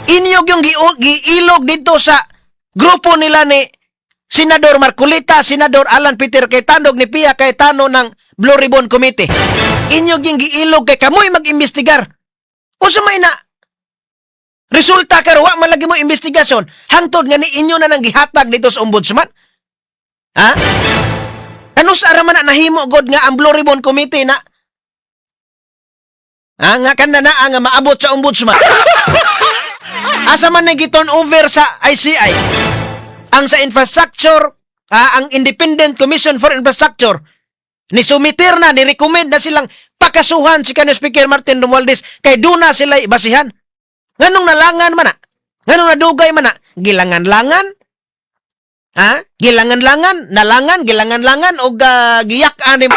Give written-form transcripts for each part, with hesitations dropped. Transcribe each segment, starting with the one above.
Inyo yung giilog dito sa grupo nila ni Senador Marcoleta, Senador Alan Peter Cayetano, ni Pia Cayetano ng Blue Ribbon Committee. Inyo yung giilog kay kamoy mag-imbestigar. Unsa may na resulta karon, wa man lagi mo investigasyon hangtod nga ni inyo na nang gihatag dito sa ombudsman? Ha? Ano sa man na nahimo god nga ang Blue Ribbon Committee na, ha, nga kana na nga maabot sa ombudsman? Asa man na giturn over sa ICI? Ang sa infrastructure, ang Independent Commission for Infrastructure, ni sumiter na, ni recommend na silang pakasuhan si kanyo Speaker Martin Romualdez kay duna sila basihan. Nganong nalangan man na? Nganong nadugay man na? Gilangan-langan? Ha? Gilangan-langan, nalangan, gilangan-langan og giyak-an ni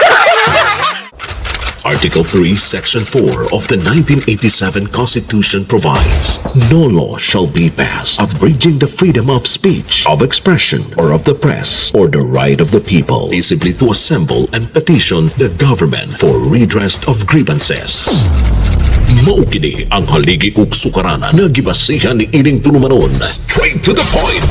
Article 3, Section 4 of the 1987 Constitution provides, "No law shall be passed abridging the freedom of speech, of expression, or of the press, or the right of the people peaceably to assemble and petition the government for redress of grievances." Mao kini ang haligi ug sukaranan nga gibasihan ni ining tulumanon. Straight to the point.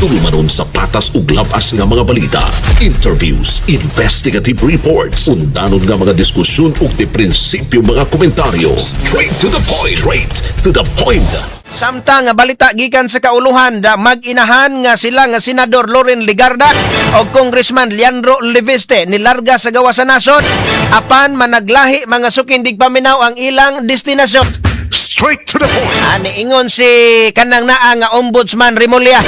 Tulumanon sa patas ug labas nga mga balita, interviews, investigative reports, undanon nga mga diskusyon ug di prinsipyo mga komentaryo. Straight to the point. Straight to the point. Samtang nga balita gikan sa kauluhan da mag-inahan nga sila nga Senador Loren Legarda o Congressman Leandro Leviste nilarga sa gawas sa nasod, apan managlahi, mga suking tigpaminaw, ang ilang destinasyon. Straight to the point. Ani ingon si kanang naa nga Ombudsman Remulla.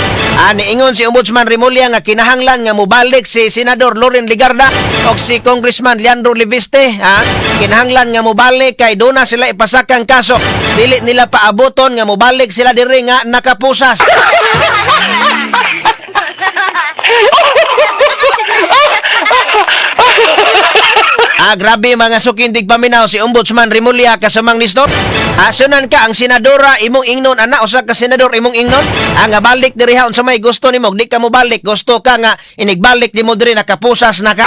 Ani ingon si Ombudsman Remulla nga kinahanglan nga mobalik si Senador Loren Legarda o si Congressman Leandro Leviste, ha? Kinahanglan nga mobalik kay duna sila ipasakang kaso. Dili nila paaboton nga mobalik sila diri nga nakapusas. Ah, grabe, mga suking tigpaminaw, si Ombudsman Remulla kasamang Nistor. Ah, sunan ka ang senadora imong ingnon ana, usa ka senador imong ingnon. Ah, nga balik diri ha, unsa may gusto nimo, di ka mo balik, gusto ka nga inigbalik nimo diri nakapusas na ka.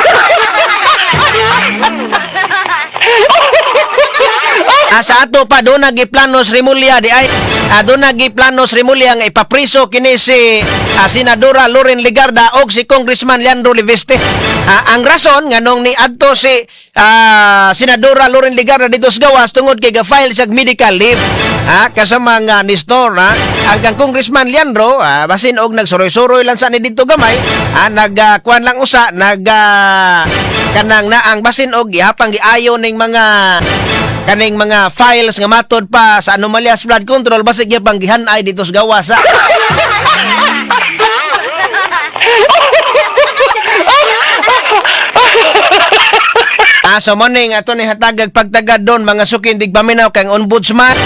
Ah, sa ato pa doon nagiplanos Remulla di ay doon nagiplanos Remulla nga ipapriso kini si Senadora Loren Legarda og si Congressman Leandro Leviste. Ah, ang rason nganong ni adto si Senadora Loren Legarda dito sa gawas tungod kay ga-file siya medical leave. Ah, kasama nga Nestor, ha. Ang kang Congressman Leandro, basin og nagsuroy-suroy lang sa ni dito gamay, nag kuan lang usa, nag kanang naang basin og gihapang giayo ning mga kaning mga files nga matod pa sa anomalyas flood control, basig gyapang gihanay dito sa gawas, ha. Ah, so morning ato ni hatagag pagtagad doon, mga suking tigpaminaw, kang ombudsman,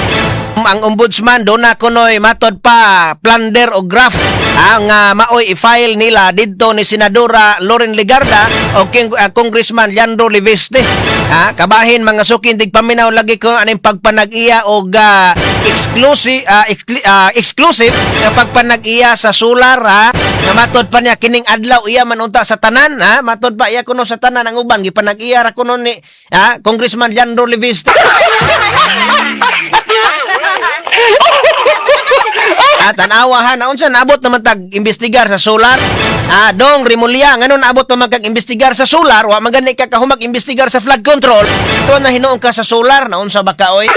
ang ombudsman doon na kunoy matod pa plunder o graft ang maoy i-file nila didto ni Senadora Loren Legarda o Congressman Leandro Leviste. Ha, kabahin, mga suking tigpaminaw, lagi ko aning pagpanag-iya og exclusive exclusive nga pagpanag-iya sa solar, ha, nga matod pa niya kining adlaw iya man unta sa tanan, ha, matod pa iya kuno sa tanan, ang uban gipanag-iya ra kuno ni Congressman Leandro Leviste. Ah, tanawa ha, naunsa naabot naman tag imbestigar sa solar? Ah, dong Remulla, nganon naabot naman kag imbestigar sa solar, wa man gani ka kahumag imbestigar sa flood control. Tuwa na hinuon ka sa solar, naunsa ba ka oy?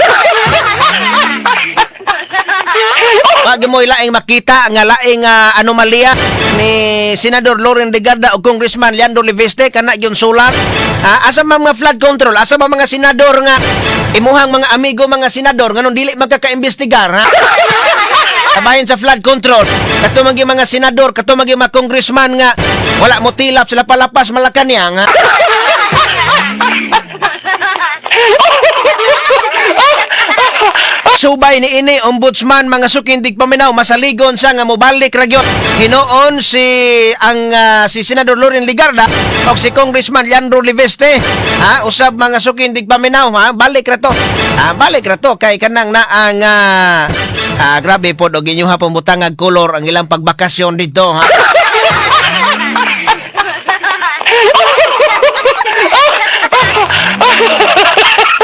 Wag mo laing makita nga laing anomalya ni Senador Loren Legarda o Congressman Leandro Leviste kana gyud solar. Ah, asa man mga flood control, asa man mga senador nga imuhang mga amigo mga senador, nganong dili magkaka-imbestigar, ha? Kabahin sa flood control. Kato mga mga senador, kato mga mga congressman nga wala mo tilap sila palapas Malacanang, ha? Subay ni ini ombudsman, mga sukindig paminaw, masaligon siya nga mobalik ra gyud hinuon si ang si Senador Loren Legarda o si Congressman Leandro Leviste, ha. Usab, mga sukindig paminaw, ha, balik ra to, ha, balik ra to kay kanang naang grabe pod og inyuha pambutangag kolor ang ilang pagbakasyon dito, ha.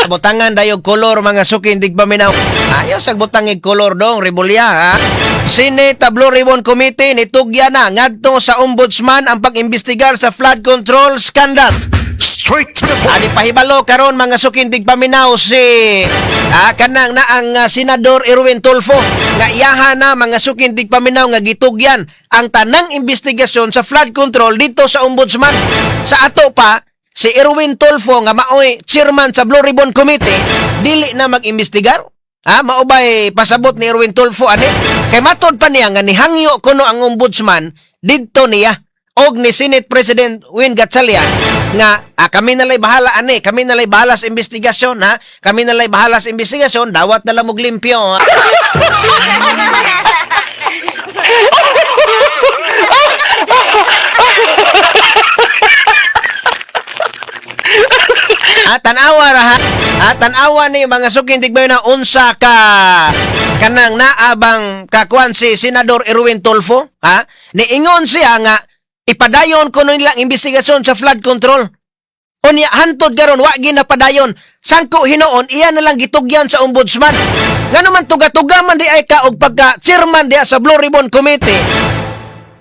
Butangan dayog kolor, mga suking tigpaminaw. Ayaw sa butangig kolor dong, Remulla, ha? Senate Blue Ribbon Committee nitugyan na ngadto sa Ombudsman ang pag-imbestigar sa flood control scandal. Straight to the point. Ani pahibalo karon, mga suking tigpaminaw, si kanang na ang Senador Erwin Tulfo nga iyaha na, mga suking tigpaminaw, nga gitugyan ang tanang investigasyon sa flood control dito sa Ombudsman. Sa ato pa si Erwin Tulfo nga maoy chairman sa Blue Ribbon Committee dili na mag-imbestigar. Ah, mao bay pasabot ni Erwin Tulfo ani? Kay matod pa niya nga nihangyo kuno ang Ombudsman didto niya og ni Senate President Win Gatchalian nga kami nalay bahala ani, kami nalay bahala sa investigasyon, ha, kami nalay bahala sa investigasyon, dawat na lang og limpyo, ha? Tanawa ra, ha. Tanawa ni, mga suking tigbayo, na unsa ka kanang naabang kakuan si Senador Erwin Tulfo, ha? Niingon siya nga ipadayon kuno nilang investigasyon sa flood control. Unya hantod karon wa ginapadayon. Sangko hinuon iya na lang gitugyan sa Ombudsman. Ngano man tuga-tuga man di ay ka og pagka chairman diha sa Blue Ribbon Committee.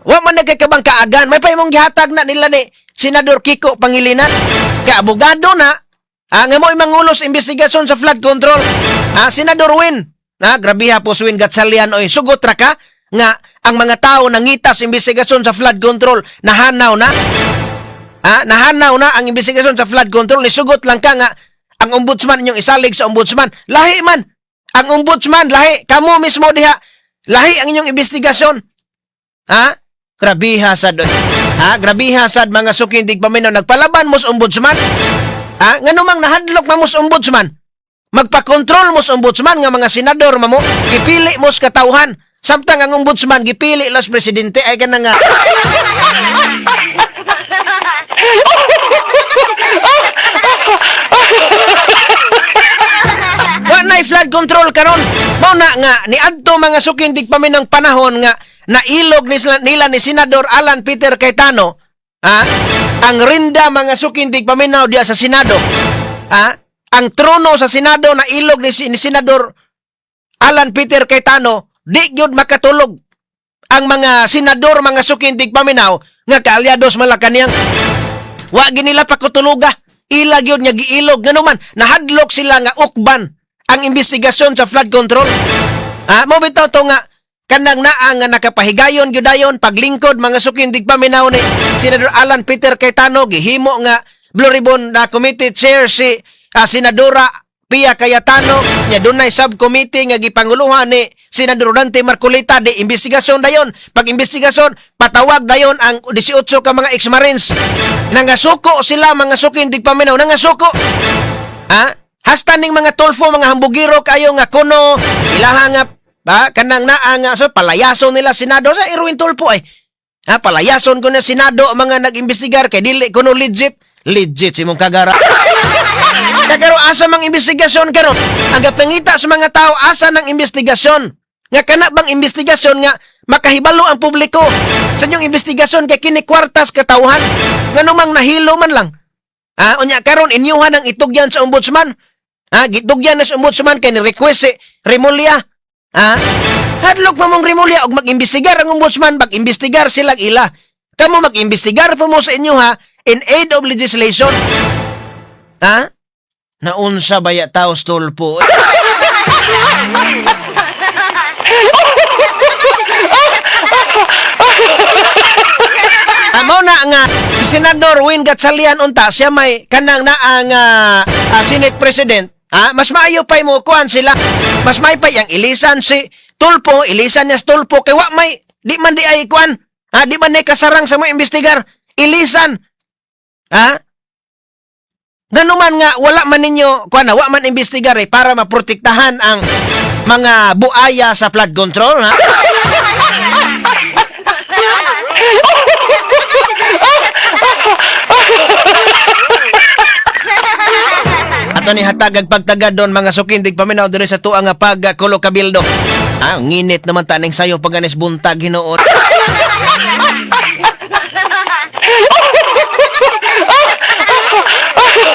Wa man nagkakabang kaagan. May pa imong gihatag na nila ni Senador Kiko Pangilinan. Kay abogado na, nga mo'y mangulos investigasyon sa flood control. Senador Win, na grabiha po si Win Gatchalian oy, sugot ra ka nga ang mga tao nangita sa investigasyon sa flood control nahanaw na. Nahanaw na ang investigasyon sa flood control, nisugot lang ka nga ang Ombudsman inyong isalig sa Ombudsman. Lahi man. Ang Ombudsman lahi, kamo mismo diha. Lahi ang inyong investigasyon. Ha? Grabiha sad, oy. Ha? Grabiha sad, mga suking tigpaminaw, nagpalaban mo sa Ombudsman. Ha? Ngano mang nahadlok man mo sa Ombudsman? Magpakontrol mo sa Ombudsman nga mga senador mamo, gipili mo sa katawhan. Samtang ang Ombudsman gipili las presidente ay kanang nga. Wa na'y flood control karon. Mao na nga niadto, mga suking tigpaminaw, panahon nga nailog ni nila ni Senador Alan Peter Cayetano, ha? Ang rinda, mga suking tigpaminaw, diya sa Senado. Ha? Ang trono sa Senado nailog ni Senador Alan Peter Cayetano, di gyud makatulog ang mga senador, mga suking tigpaminaw, nga kaalyados Malacanang. Wa ginila pakutuluga. Ila gyud nga giilog, ngano man nahadlok sila nga ukban ang investigasyon sa flood control. Mo bitaw to nga kanang naa nga nakapahigayon gyud dayon paglingkod, mga suking tigpaminaw, ni Senador Alan Peter Cayetano, gihimo nga Blue Ribbon na Committee Chair si Senadora Pia Cayetano nya dunay subcommittee nga gipanguluhan ni Senador Dante Marcoleta. Di investigasyon dayon. Pag investigasyon, patawag dayon ang 18 ka mga ex-marines. Nangasuko sila, mga suking tigpaminaw, nangasuko, ha, hasta ning mga Tulfo, mga hambugiro kayo nga kuno ilaha nga ba kanang naa nga so palayason nila Senado sa Erwin Tulfo ay, ha, palayason ko na Senado ang mga nag-imbestigar kay dili kuno legit. Legit si mong kagara. Kagaro asa mang investigasyon karon? Ang gapangita sa mga tao, asa ng investigasyon? Nga kana bang investigasyon nga makahibalo ang publiko sa inyong investigasyon kay kini kwartas katawhan? Ngano mang nahilo man lang. Ha, unya karon inyuhan ang itugyan sa Ombudsman. Ha, gitugyan na sa Ombudsman kay ni request si Remulla. Ha? Hadlok pa mong Remulla og mag-imbestigar ang Ombudsman, mag-imbestigar silang ila. Kamo mag-imbestigar pa mo sa inyo, ha, in aid of legislation. Ha? Naunsa baya taos, Tulfo? Mao na nga si Senador Win Gatchalian unta siya may kanang naa nga Senate President. Mas maayo pa mo kuan sila. Mas may pa yang ilisan si Tulfo, ilisan niya si Tulfo kay wa may di man di ay kuan. Ha, di man ni kasarang sa mo imbestigar. Ilisan. Ha? Ngano man nga wala man ninyo kuan na wa man imbestigar eh, para maprotektahan ang mga buaya sa flood control, ha? Ato ni hatagag pagtagad doon, mga suking tigpaminaw, diri sa tuang nga pag kulo kabildo. Ah, nginit naman taning sayo paganis buntag hinuon.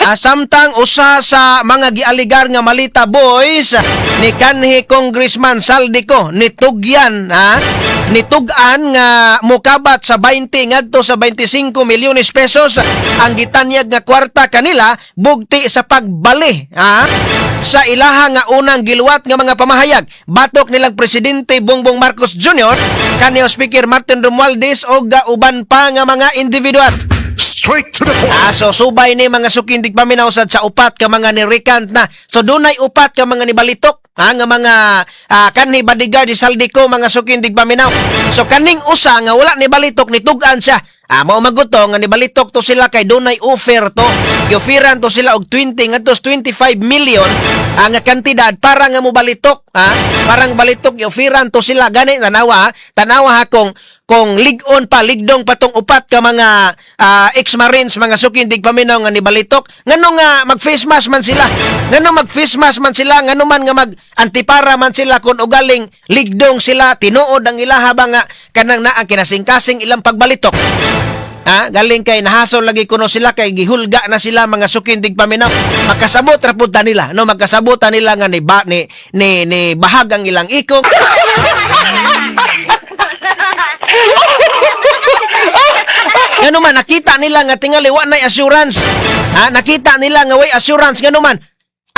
Samtang usa sa mga gialigar nga Malita Boys ni kanhi Congressman Zaldy Co nitugyan, ha, nitug-an nga mukabat sa 20 ngadto sa 25 milyones pesos ang gitanyag nga kwarta kanila bugti sa pagbali, ha, sa ilaha nga unang giluwat nga mga pamahayag batok nilang Presidente Bongbong Marcos Jr., kanhi Speaker Martin Romualdez og uban pa nga mga individual. Straight to the point. So subay ni, mga suking tigpaminaw, sad sa upat ka mga ni recant na. So dunay upat ka mga nibalitok, ha, nga mga kanhi bodyguard ni Zaldy Co, mga suking tigpaminaw. So kaning usa nga wala ni balitok, nitug-an siya. Mao maguto nga nibalitok to sila kay dunay offer to. Giofferan to sila og 20 ngadto 25 million nga kantidad para nga mobalitok, ha? Parang balitok giofferan to sila gani. Tanawa, ha? Tanawa ha, kung lig-on pa, ligdong pa tong upat ka mga ex-marines, mga suking tigpaminaw, nga nibalitok, ngano nga mag-face mask man sila? Ngano mag-face mask man sila? Ngano man nga mag-antipara man sila kung ugaling ligdong sila, tinuod ang ilaha ba nga kanang naa kinasingkasing ilang pagbalitok? Ha, galing kay nahasol lagi kuno sila kay gihulga na sila, mga suking tigpaminaw. Makasabot ra pud ta nila, no, makasabot ta nila nga ni ba, ni ni, ni bahag ang ilang ikong. Ngano man nakita nila nga tingali wa nay assurance. Ha, nakita nila nga way assurance, ngano man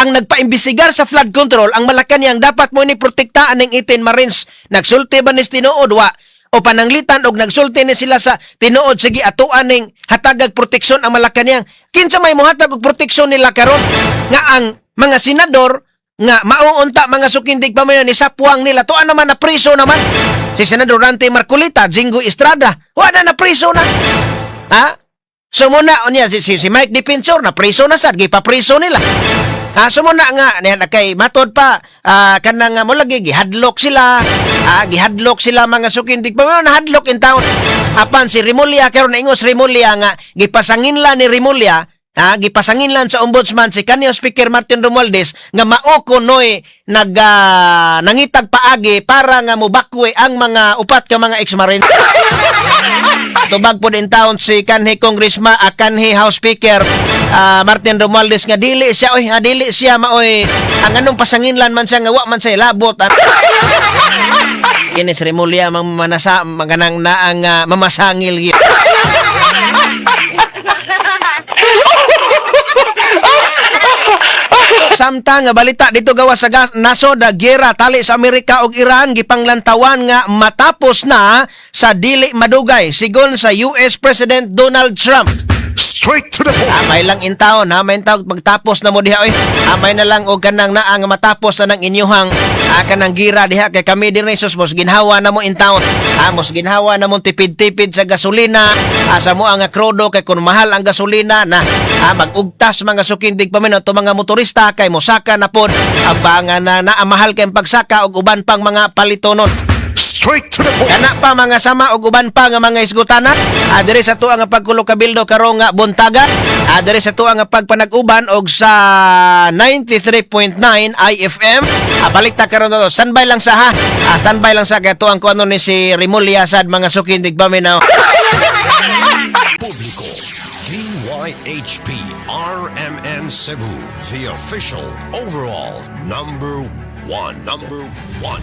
ang nagpaimbestigar sa flood control ang Malacanang, dapat mo ni protektaan ng 18 Marines. Nagsulti ba ni tinuod wa? O pananglitan og nagsulti ni sila sa tinuod, sige, atuan ning hatagag proteksyon ang Malacanang. Kinsa may mohatag og proteksyon nila karon nga ang mga senador nga mauunta, mga suking tigpaminaw, ni sapwang nila tuan naman na priso naman si Senador Dante Marcoleta, Jinggoy Estrada, wa na na priso na, ha. So muna unya si Mike Defensor na priso na sad, gipapriso nila. Ha, so muna nga niya na kay matod pa kanang mo lagi gihadlok sila. Gihadlok sila, mga suking tigpaminaw, nahadlok in town. Apan si Remulla karon, naingos Remulla nga gipasanginla ni Remulla, ha, gipasanginlan sa ombudsman si kanyo Speaker Martin Romualdez nga mao kunoy nag nangitag paagi para nga mobakwe ang mga upat ka mga ex-marine. Tubag po din taon si kanhi congressman, kanhi House Speaker Martin Romualdez nga dili siya oy, dili siya maoy ang anong pasanginlan man siya nga wa man siya labot at kinis Remulla mang manasa maganang naang mamasangil gyud. Samtang nga balita dito gawas sa nasod, giyera tali sa Amerika ug Iran gipanglantawan nga matapos na sa dili madugay sigon sa US President Donald Trump. Straight to the point. Amay lang in town, ha, may tawag magtapos na mo diha oy. Amay na lang og kanang naa nga matapos na ng inyuhang kanang gira diha kay kami dinhi sus mos ginhawa na mo in town. Mos ginhawa na mo tipid-tipid sa gasolina, sa mo ang krudo kay kun mahal ang gasolina na mag-ugtas, mga suking tigpaminaw, to mga motorista kay mosaka na pod ang nga na, na mahal kay pagsaka og uban pang mga palitonon. Straight to the point. Kana pa mga sama og uban pa nga mga isgutana diri sa tuang nga pagkulo kabildo karong nga buntaga, diri sa tuang nga pagpanag-uban og sa 93.9 IFM. Balik ta karon to, standby lang sa, ha, standby lang sa kay tuang kuno ni si Remulla sad, mga suking tigpaminaw. Publiko, DYHP RMN Cebu, the official overall number one. Number one.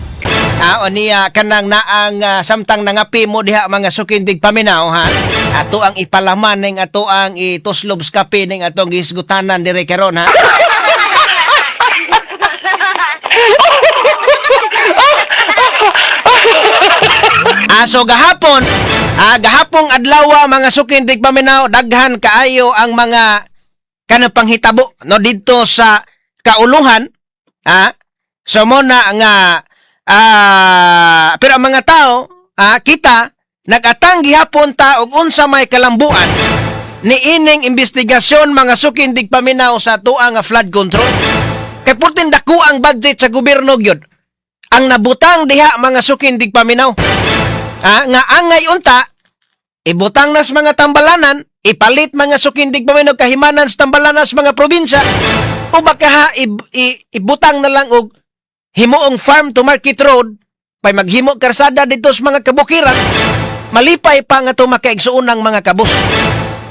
O niya kanang naang samtang nangapi mo diha, mga suking tigpaminaw, ha, ato ang ipalaman ning ato ang ituslob sa kape ning atong gisgutanan diri karon, ha. So gahapon, gahapong adlaw, mga suking tigpaminaw, daghan kaayo ang mga kanang panghitabo no didto sa kauluhan, ha. So mo na nga pero ang mga tao, kita nagatang gihapon ta og unsa may kalambuan ni ining investigasyon, mga suking tigpaminaw, sa tuang nga flood control. Kay purting dako ang budget sa gobyerno gyud ang nabutang diha, mga suking tigpaminaw. Nga angay unta ibutang nas mga tambalanan, ipalit, mga suking tigpaminaw, kahimanan sa tambalanan sa mga probinsya o baka ha, ibutang na lang og himuong farm to market road pay maghimo karsada dito sa mga kabukiran, malipay pa nga to makaigsuon ng mga kabus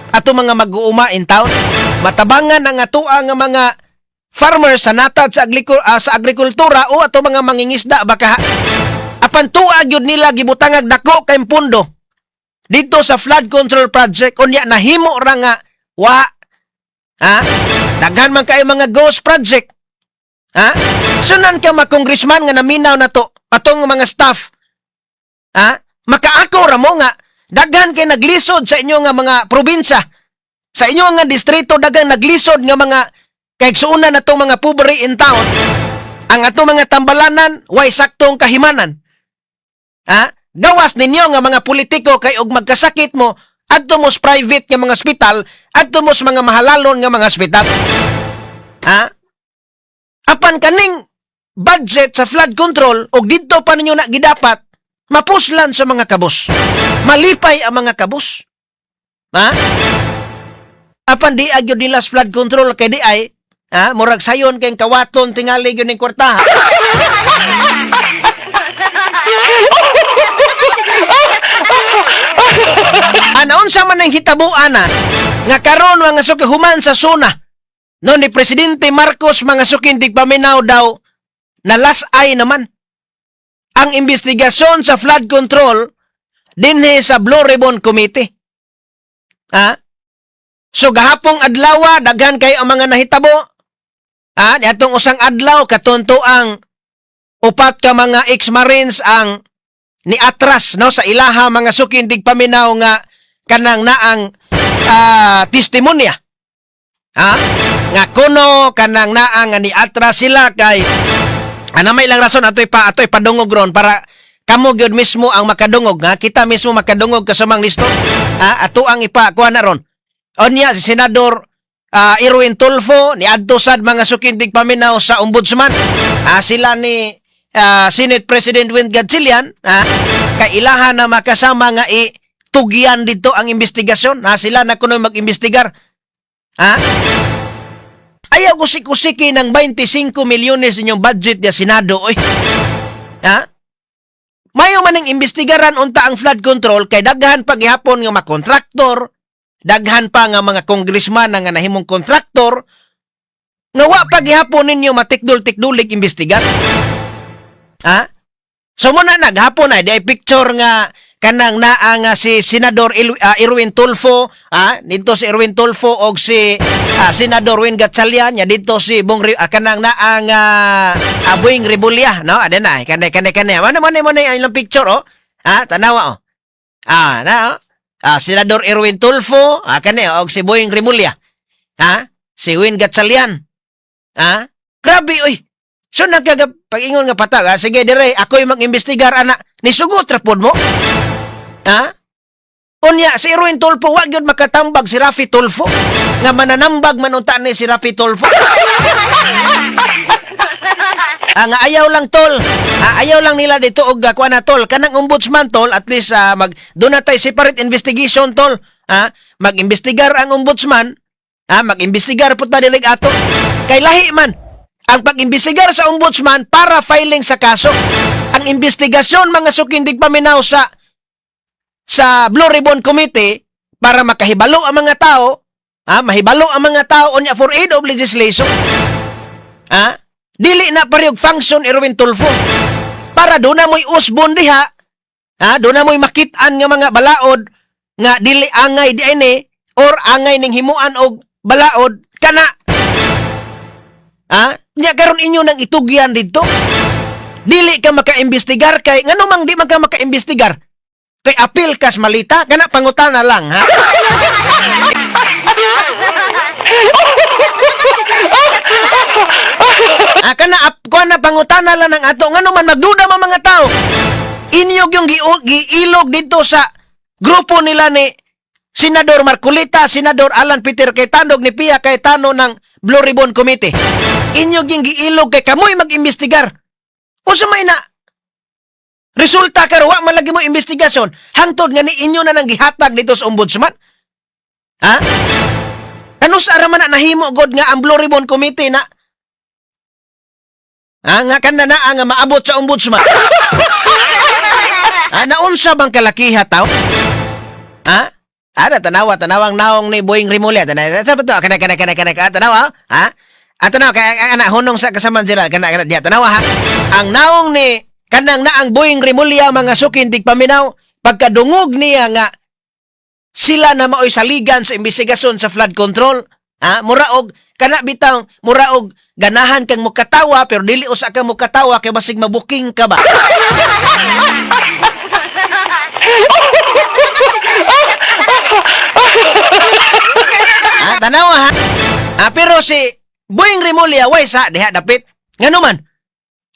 ato mga mag-uuma in town. Matabangan ang atoa nga mga farmers sa natad sa agrikultura o ato mga mangingisda baka. Apan tuwa gyud nila gibutangag dako kay pundo dito sa flood control project, unya nahimo ra nga wa. Ha, daghan man kayo mga ghost project. Ha, sunan ka mga congressman nga naminaw na to atong mga staff. Ha, makaako ra mo nga daghan kay naglisod sa inyo nga mga probinsya, sa inyo nga distrito, daghan naglisod nga mga kaigsuonan na tong mga pobre in town. Ang atong mga tambalanan way saktong kahimanan. Ha, gawas ninyo nga mga politiko kay og magkasakit mo, adto mo sa private nga mga ospital, adto mo sa mga mahalalon nga mga ospital. Ha, apan kaning budget sa flood control og didto pa ninyo na gidapat mapuslan sa mga kabus, malipay ang mga kabus. Ha, apan di gyud nila sa flood control kay di ay ha, murag sayon kay kawaton tingali gyud ning kwarta. Ana, unsa man ang hitabuan na nga karon, mga suki, human sa SONA no ni Presidente Marcos, mga suki tigpaminaw, daw na last eye naman ang investigasyon sa flood control dinhi sa Blue Ribbon Committee. Ha? So gahapong adlaw, daghan kay ang mga nahitabo. Ha, niadtong usang adlaw katunto ang upat ka mga ex-marines ang ni atras no sa ilaha, mga suki tigpaminaw, nga kanang naang testimonya. Ha? Nga kuno kanang naa nga ni atras sila kay ana may ilang rason. Atoy padungog ron para kamo gyud mismo ang makadungog, ha, kita mismo makadungog kasamang listo. Ha, ato ang ipa kuha na ron. Unya si Senador Erwin Tulfo niadto sad, mga suki tigpaminaw, sa ombudsman. Ha, sila ni Senate President Win Gatchalian, ha, kay ilaha na makasama nga i tugyan dito ang investigasyon. Ha, sila na kuno mag-imbestigar. Ha, ayaw kusik-kusiki ng 25 milyones inyong budget ya Senado, oy. Ha? Mayo man ang imbestigaran unta ang flood control kay daghan pa gihapon nga mga kontraktor, daghan pa nga mga congressman nga nahimong kontraktor nga wa pa gihapon ninyo matikdol-tikdulig imbestigar. Ha? So muna naghapon ay di picture nga kanang naa nga si Senador Erwin Tulfo, ah, dito si Erwin Tulfo og si Senador Win Gatchalian, ya dito si Bong kanang naa nga Boying Remulla, no? Ada na kane kane kane ano man mo na ilang picture oh. Ah, tanawa oh. Ah, na oh. Ah, Senador Erwin Tulfo, kane og si Boying Remulla. Ha? Si Win Gatchalian. Ah? Grabe oy. So nagkaga pag-ingon nga patag, ah, sige dire, ako'y mag-imbestigar ana, nisugot ra pod mo. Ha? Unya, si Erwin Tulfo, wag yun makatambag si Raffy Tulfo. Nga mananambag man unta ni si Raffy Tulfo. Ah, nga ayaw lang, tol. Ah, ayaw lang nila dito og kuan na, tol. Kanang ombudsman, tol, at least mag doon na tay separate investigation, tol. Ha? Mag-imbestigar ang ombudsman. Ha, mag-imbestigar po ta dili ato. Kay lahi man ang pag-imbestigar sa ombudsman para filing sa kaso. Ang investigasyon, mga suki tigpaminaw, sa Blue Ribbon Committee para makahibalo ang mga tao, ha, mahibalo ang mga tao unya for aid of legislation. Ha? Dili na parehog function, Erwin Tulfo. Para doon na mo'y usbon diha, ha, doon na mo'y makit-an nga mga balaod nga dili angay di ini or angay ning himuan og balaod kana. Ha? Nya karon inyo nang itugyan didto. Dili ka makaimbestigar kay ngano mang di man ka makaimbestigar? Kay apil kas malita kana, pangutana lang ha. Ah, kana ap kuan na, pangutana lang ng ato, ngano man magduda man mga tao. Inyog yung giilog dito sa grupo nila ni Senador Marcoleta, Senador Alan Peter Cayetano ni Pia Cayetano ng Blue Ribbon Committee. Inyog yung giilog kay kamoy mag-imbestigar. Unsa may na resulta karon, wa man lagi mo investigasyon hangtod nga ni inyo na nang gihatag dito sa ombudsman? Ha? Ano sa man na nahimo god nga ang Blue Ribbon Committee na, ha, nga kana na nga maabot sa ombudsman? Ha, naunsa bang kalakiha tao? Ha? Ah, tanawa, tanawang naong ni Boying Remulla. Tanawa, sa to? Kana, kana, kana, kana, kana, tanawa, ha? Ah, tanawa, kay ana hunong sa kasaman sila. Kana, kana, diya, tanawa, ha? Ang naong ni, kanang naang Boying Remulla, mga suking tigpaminaw, pagkadungog niya nga, sila na maoy saligan sa investigasyon sa flood control, ha? Muraog, kana bitaw, muraog, ganahan kang mukatawa, pero dili usa ka mukatawa, kay basig mabuking ka ba? Ha, tanawa ha. Ah, pero si Boying Remulla way sa diha dapit. Ngano man?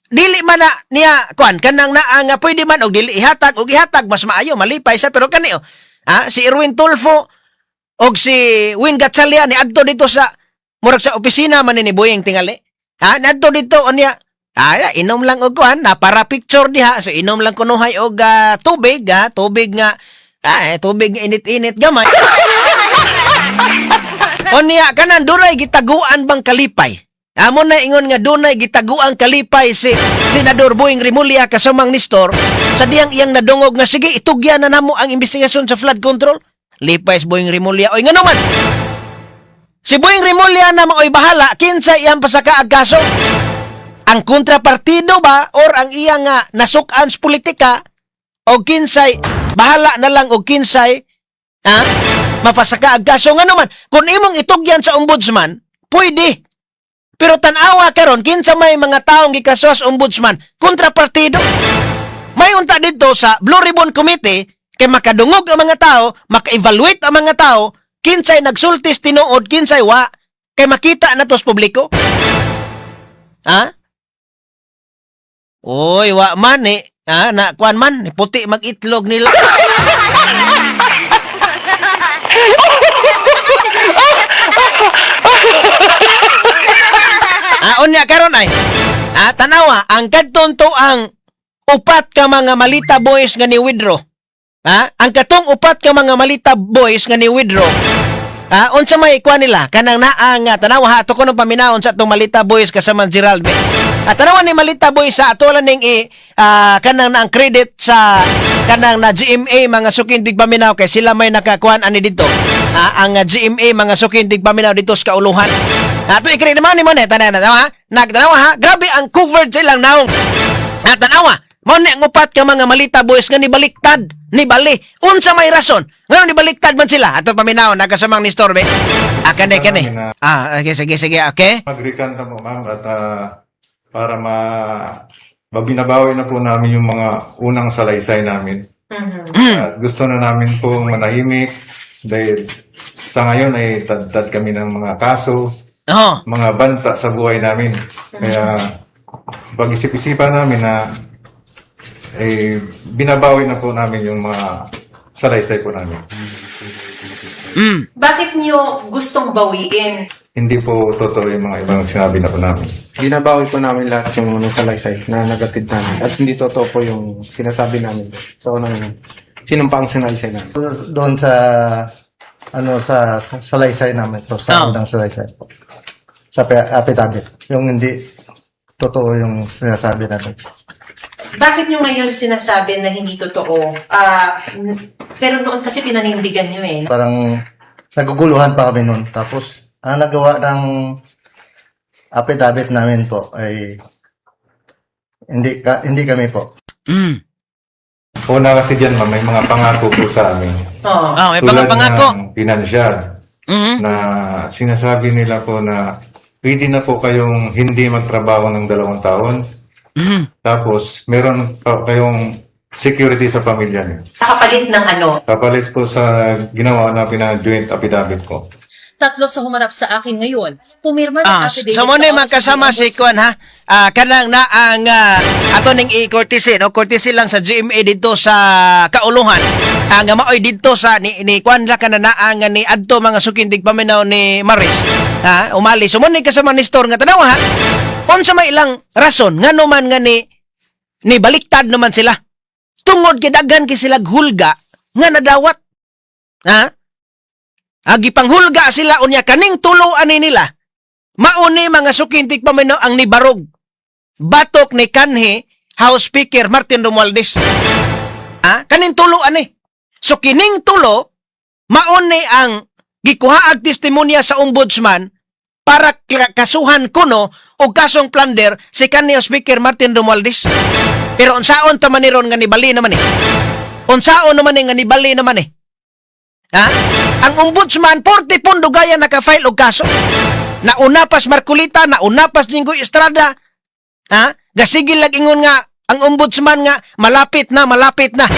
Dili man na niya kuan kanang naa nga pwede man og dili ihatag og ihatag mas maayo malipay sa pero kani oh. Ha, si Erwin Tulfo og si Win Gatchalian ni adto dito sa murag sa opisina man ni Boying tingali. Ha, niadto dito unya. Ah, inom lang og kuan na para picture diha so inom lang kunuhay og tubig ha, tubig nga tubig nga init-init gamay. Unya kanan dunay gitaguan bang kalipay? Amo na ingon nga dunay gitaguang kalipay si Senador Boying Remulla kasamang Nestor sa diyang iyang nadungog nga sige itugyan na namo ang investigasyon sa flood control. Lipay si Boying Remulla. Oy ngano man? Si Boying Remulla na maoy bahala kinsa iyang pasaka ag kaso? Ang kontrapartido ba or ang iyang nga nasuk-an sa politika o kinsay bahala na lang og kinsay ha mapasaka ag kaso? Ngano man kung imong itugyan sa ombudsman pwede, pero tan-awa karon kinsa may mga taong gikaso sa ombudsman, kontrapartido. May unta dito sa Blue Ribbon Committee kay makadungog ang mga tao, maka-evaluate ang mga tao kinsay nagsultis tinuod, kinsay wa, kay makita na to sa publiko, ha. Oy, wa man eh. Ha, na kuan man, puti mag-itlog nila. Ah, unya karon ay. Ah, tanawa, ang kadton to ang upat ka mga Malita boys nga ni withdraw. Ha? Ang katong upat ka mga Malita boys nga ni withdraw. Ha, unsa may kuan nila? Kanang naa nga tanawa ha, ato ko nung paminawon sa atong Malita boys kasama Gerald B. At tanawa ni Malita boys sa ato lang ning i kanang na ang credit sa kanang na GMA, mga suking tigpaminaw, kay sila may nakakuan ani dito. Ah, ang GMA, mga suking tigpaminaw, dito sa kauluhan. Ato i-credit naman ni mo ni tanan ha. Nagtanawa ha, grabe ang covered silang naong. Ah, tanawa. Mao ni ang upat ka mga Malita boys nga nibaliktad, nibali. Unsa may rason? Ngano nibaliktad man sila? Ato paminaw nakasamang ni Storbe. Ah, kani kani. Ah, okay, sige sige, okay. Magrekanta po, ma'am, at para ma mabinabawi na po namin yung mga unang salaysay namin. At gusto na namin pong manahimik dahil sa ngayon ay tadtad kami ng mga kaso, mga banta sa buhay namin. Kaya pag-isip-isipan namin na eh, binabawi na po namin yung mga salaysay po namin. Bakit niyo gustong bawiin? Hindi po totoo yung mga ibang sinabi na po namin. Binabawi po namin lahat yung unang salaysay na nagatid namin. At hindi totoo po yung sinasabi namin sa unang sinumpaang sinaysay namin. Doon sa ano sa salaysay namin to sa unang salaysay po. Sa affidavit. Yung hindi totoo yung sinasabi namin. Bakit niyo ngayon sinasabi na hindi totoo? Ah, pero noon kasi pinanindigan niyo eh. Parang naguguluhan pa kami noon. Tapos ang nagawa ng affidavit namin po ay hindi kami po. Una kasi dyan, ma'am, may mga pangako po sa amin. Oo. Ah, may Tulad pangako. ng pinansyal na sinasabi nila po na pwede na po kayong hindi magtrabaho ng 2 taon. Tapos, meron pa kayong security sa pamilya niyo. Nakapalit ng ano? Kapalit po sa ginawa na pina-joint affidavit ko. Tatlo sa humarap sa akin ngayon, pumirma ng Ah, affidavit so mo ni sa office magkasama ng si Kuan ha. Ah, kanang na ang ato ning i-courtesy no, courtesy lang sa GMA dito sa Kauluhan. Ang maoy dito sa ni Kuan la kana naa nga ni adto, mga sukindig paminaw ni Maris. Ha, umali. So mo ni kasama ni store nga tanawa ha. Unsa may ilang rason ngano man nga ni baliktad naman sila? Tungod kay daghan kay sila hulga nga nadawat. Ha? Agi panghulga sila unya kaning tulo ani nila. Mauni, mga sukintik paminaw, ang nibarog batok ni kanhi House Speaker Martin Romualdez. Ah, kaning tulo ani. So kining tulo Mauni ang gikuha ag testimonya sa ombudsman para kasuhan kuno og kasong plunder si kanhi Speaker Martin Romualdez. Pero unsaon ta man ni ron nga nibali naman eh? Unsaon naman eh nga nibali naman eh? Ha? Ang ombudsman, 40 pondo gaya naka-file og kaso. Nauna pas Marcoleta, nauna pas Jinggoy Estrada. Ha? Gasigil lag ingon nga ang ombudsman nga malapit na, malapit na.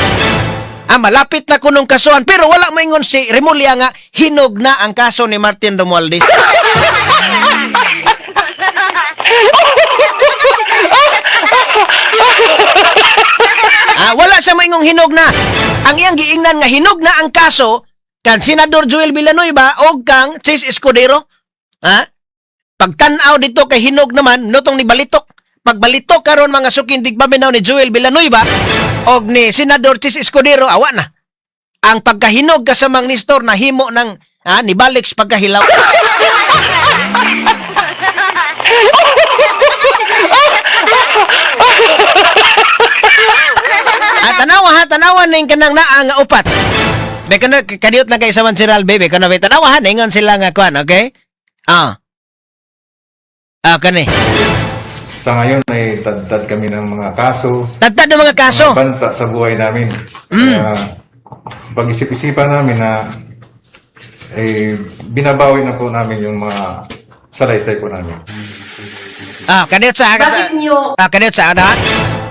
Ah, malapit na kunong kasuhan, pero wala moingon si Remulla nga hinog na ang kaso ni Martin Romualdez. Ah, wala siya moingong hinog na. Ang iyang giingnan nga hinog na ang kaso kan Senador Joel Villanueva o kang Chiz Escudero. Ha? Pagtan-aw dito kay hinog naman nutong ni Balitok. Pagbalitok karon, mga suking tigpaminaw, ni Joel Villanueva og ni Senador Chiz Escudero, awa na. Ang pagkahinog kasamang Nestor nahimo ng nibalik sa pagkahilaw. At tanawa ha, tanawa ning kanang naa nga upat. Be kana kadiyot lang kay sa Mansiral, baby kana be tanawa ha, ningon sila nga kuan, okay? Ah. Ah, kani. Sa ngayon ay tadtad kami ng mga kaso, Tadtad ng mga kaso. mga banta sa buhay namin. Kaya, pag-isip-isipan namin na eh, binabawi na po namin yung mga salaysay po namin. Ah, kadiyot sa Bakit nyo Ah, kadiyot sa ana.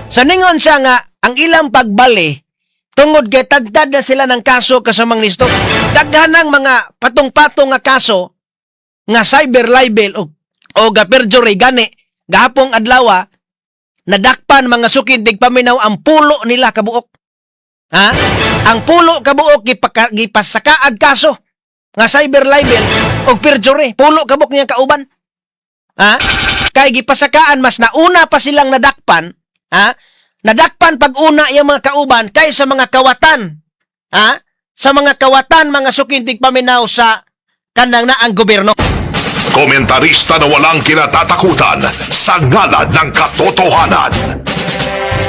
Sa ningon siya nga ang ilang pagbali tungod kay tadtad na sila ng kaso kasamang Nestor. Daghan ng mga patong-patong nga kaso nga cyber libel o ga perjury. Gani gahapong adlaw nadakpan, mga sukin tigpaminaw, ang pulo nila kabuok. Ha? Ang pulo kabuok gipasakaag kaso nga cyber libel o perjury. Pulo kabuok niya kauban. Ha? Kay gipasakaan, mas nauna pa silang nadakpan, ha? Nadakpan pag una yung mga kauban kay sa mga kawatan. Ha? Sa mga kawatan, mga sukin tigpaminaw, sa kanang naang gobyerno. Komentarista na walang kinatatakutan sa ngalan ng katotohanan.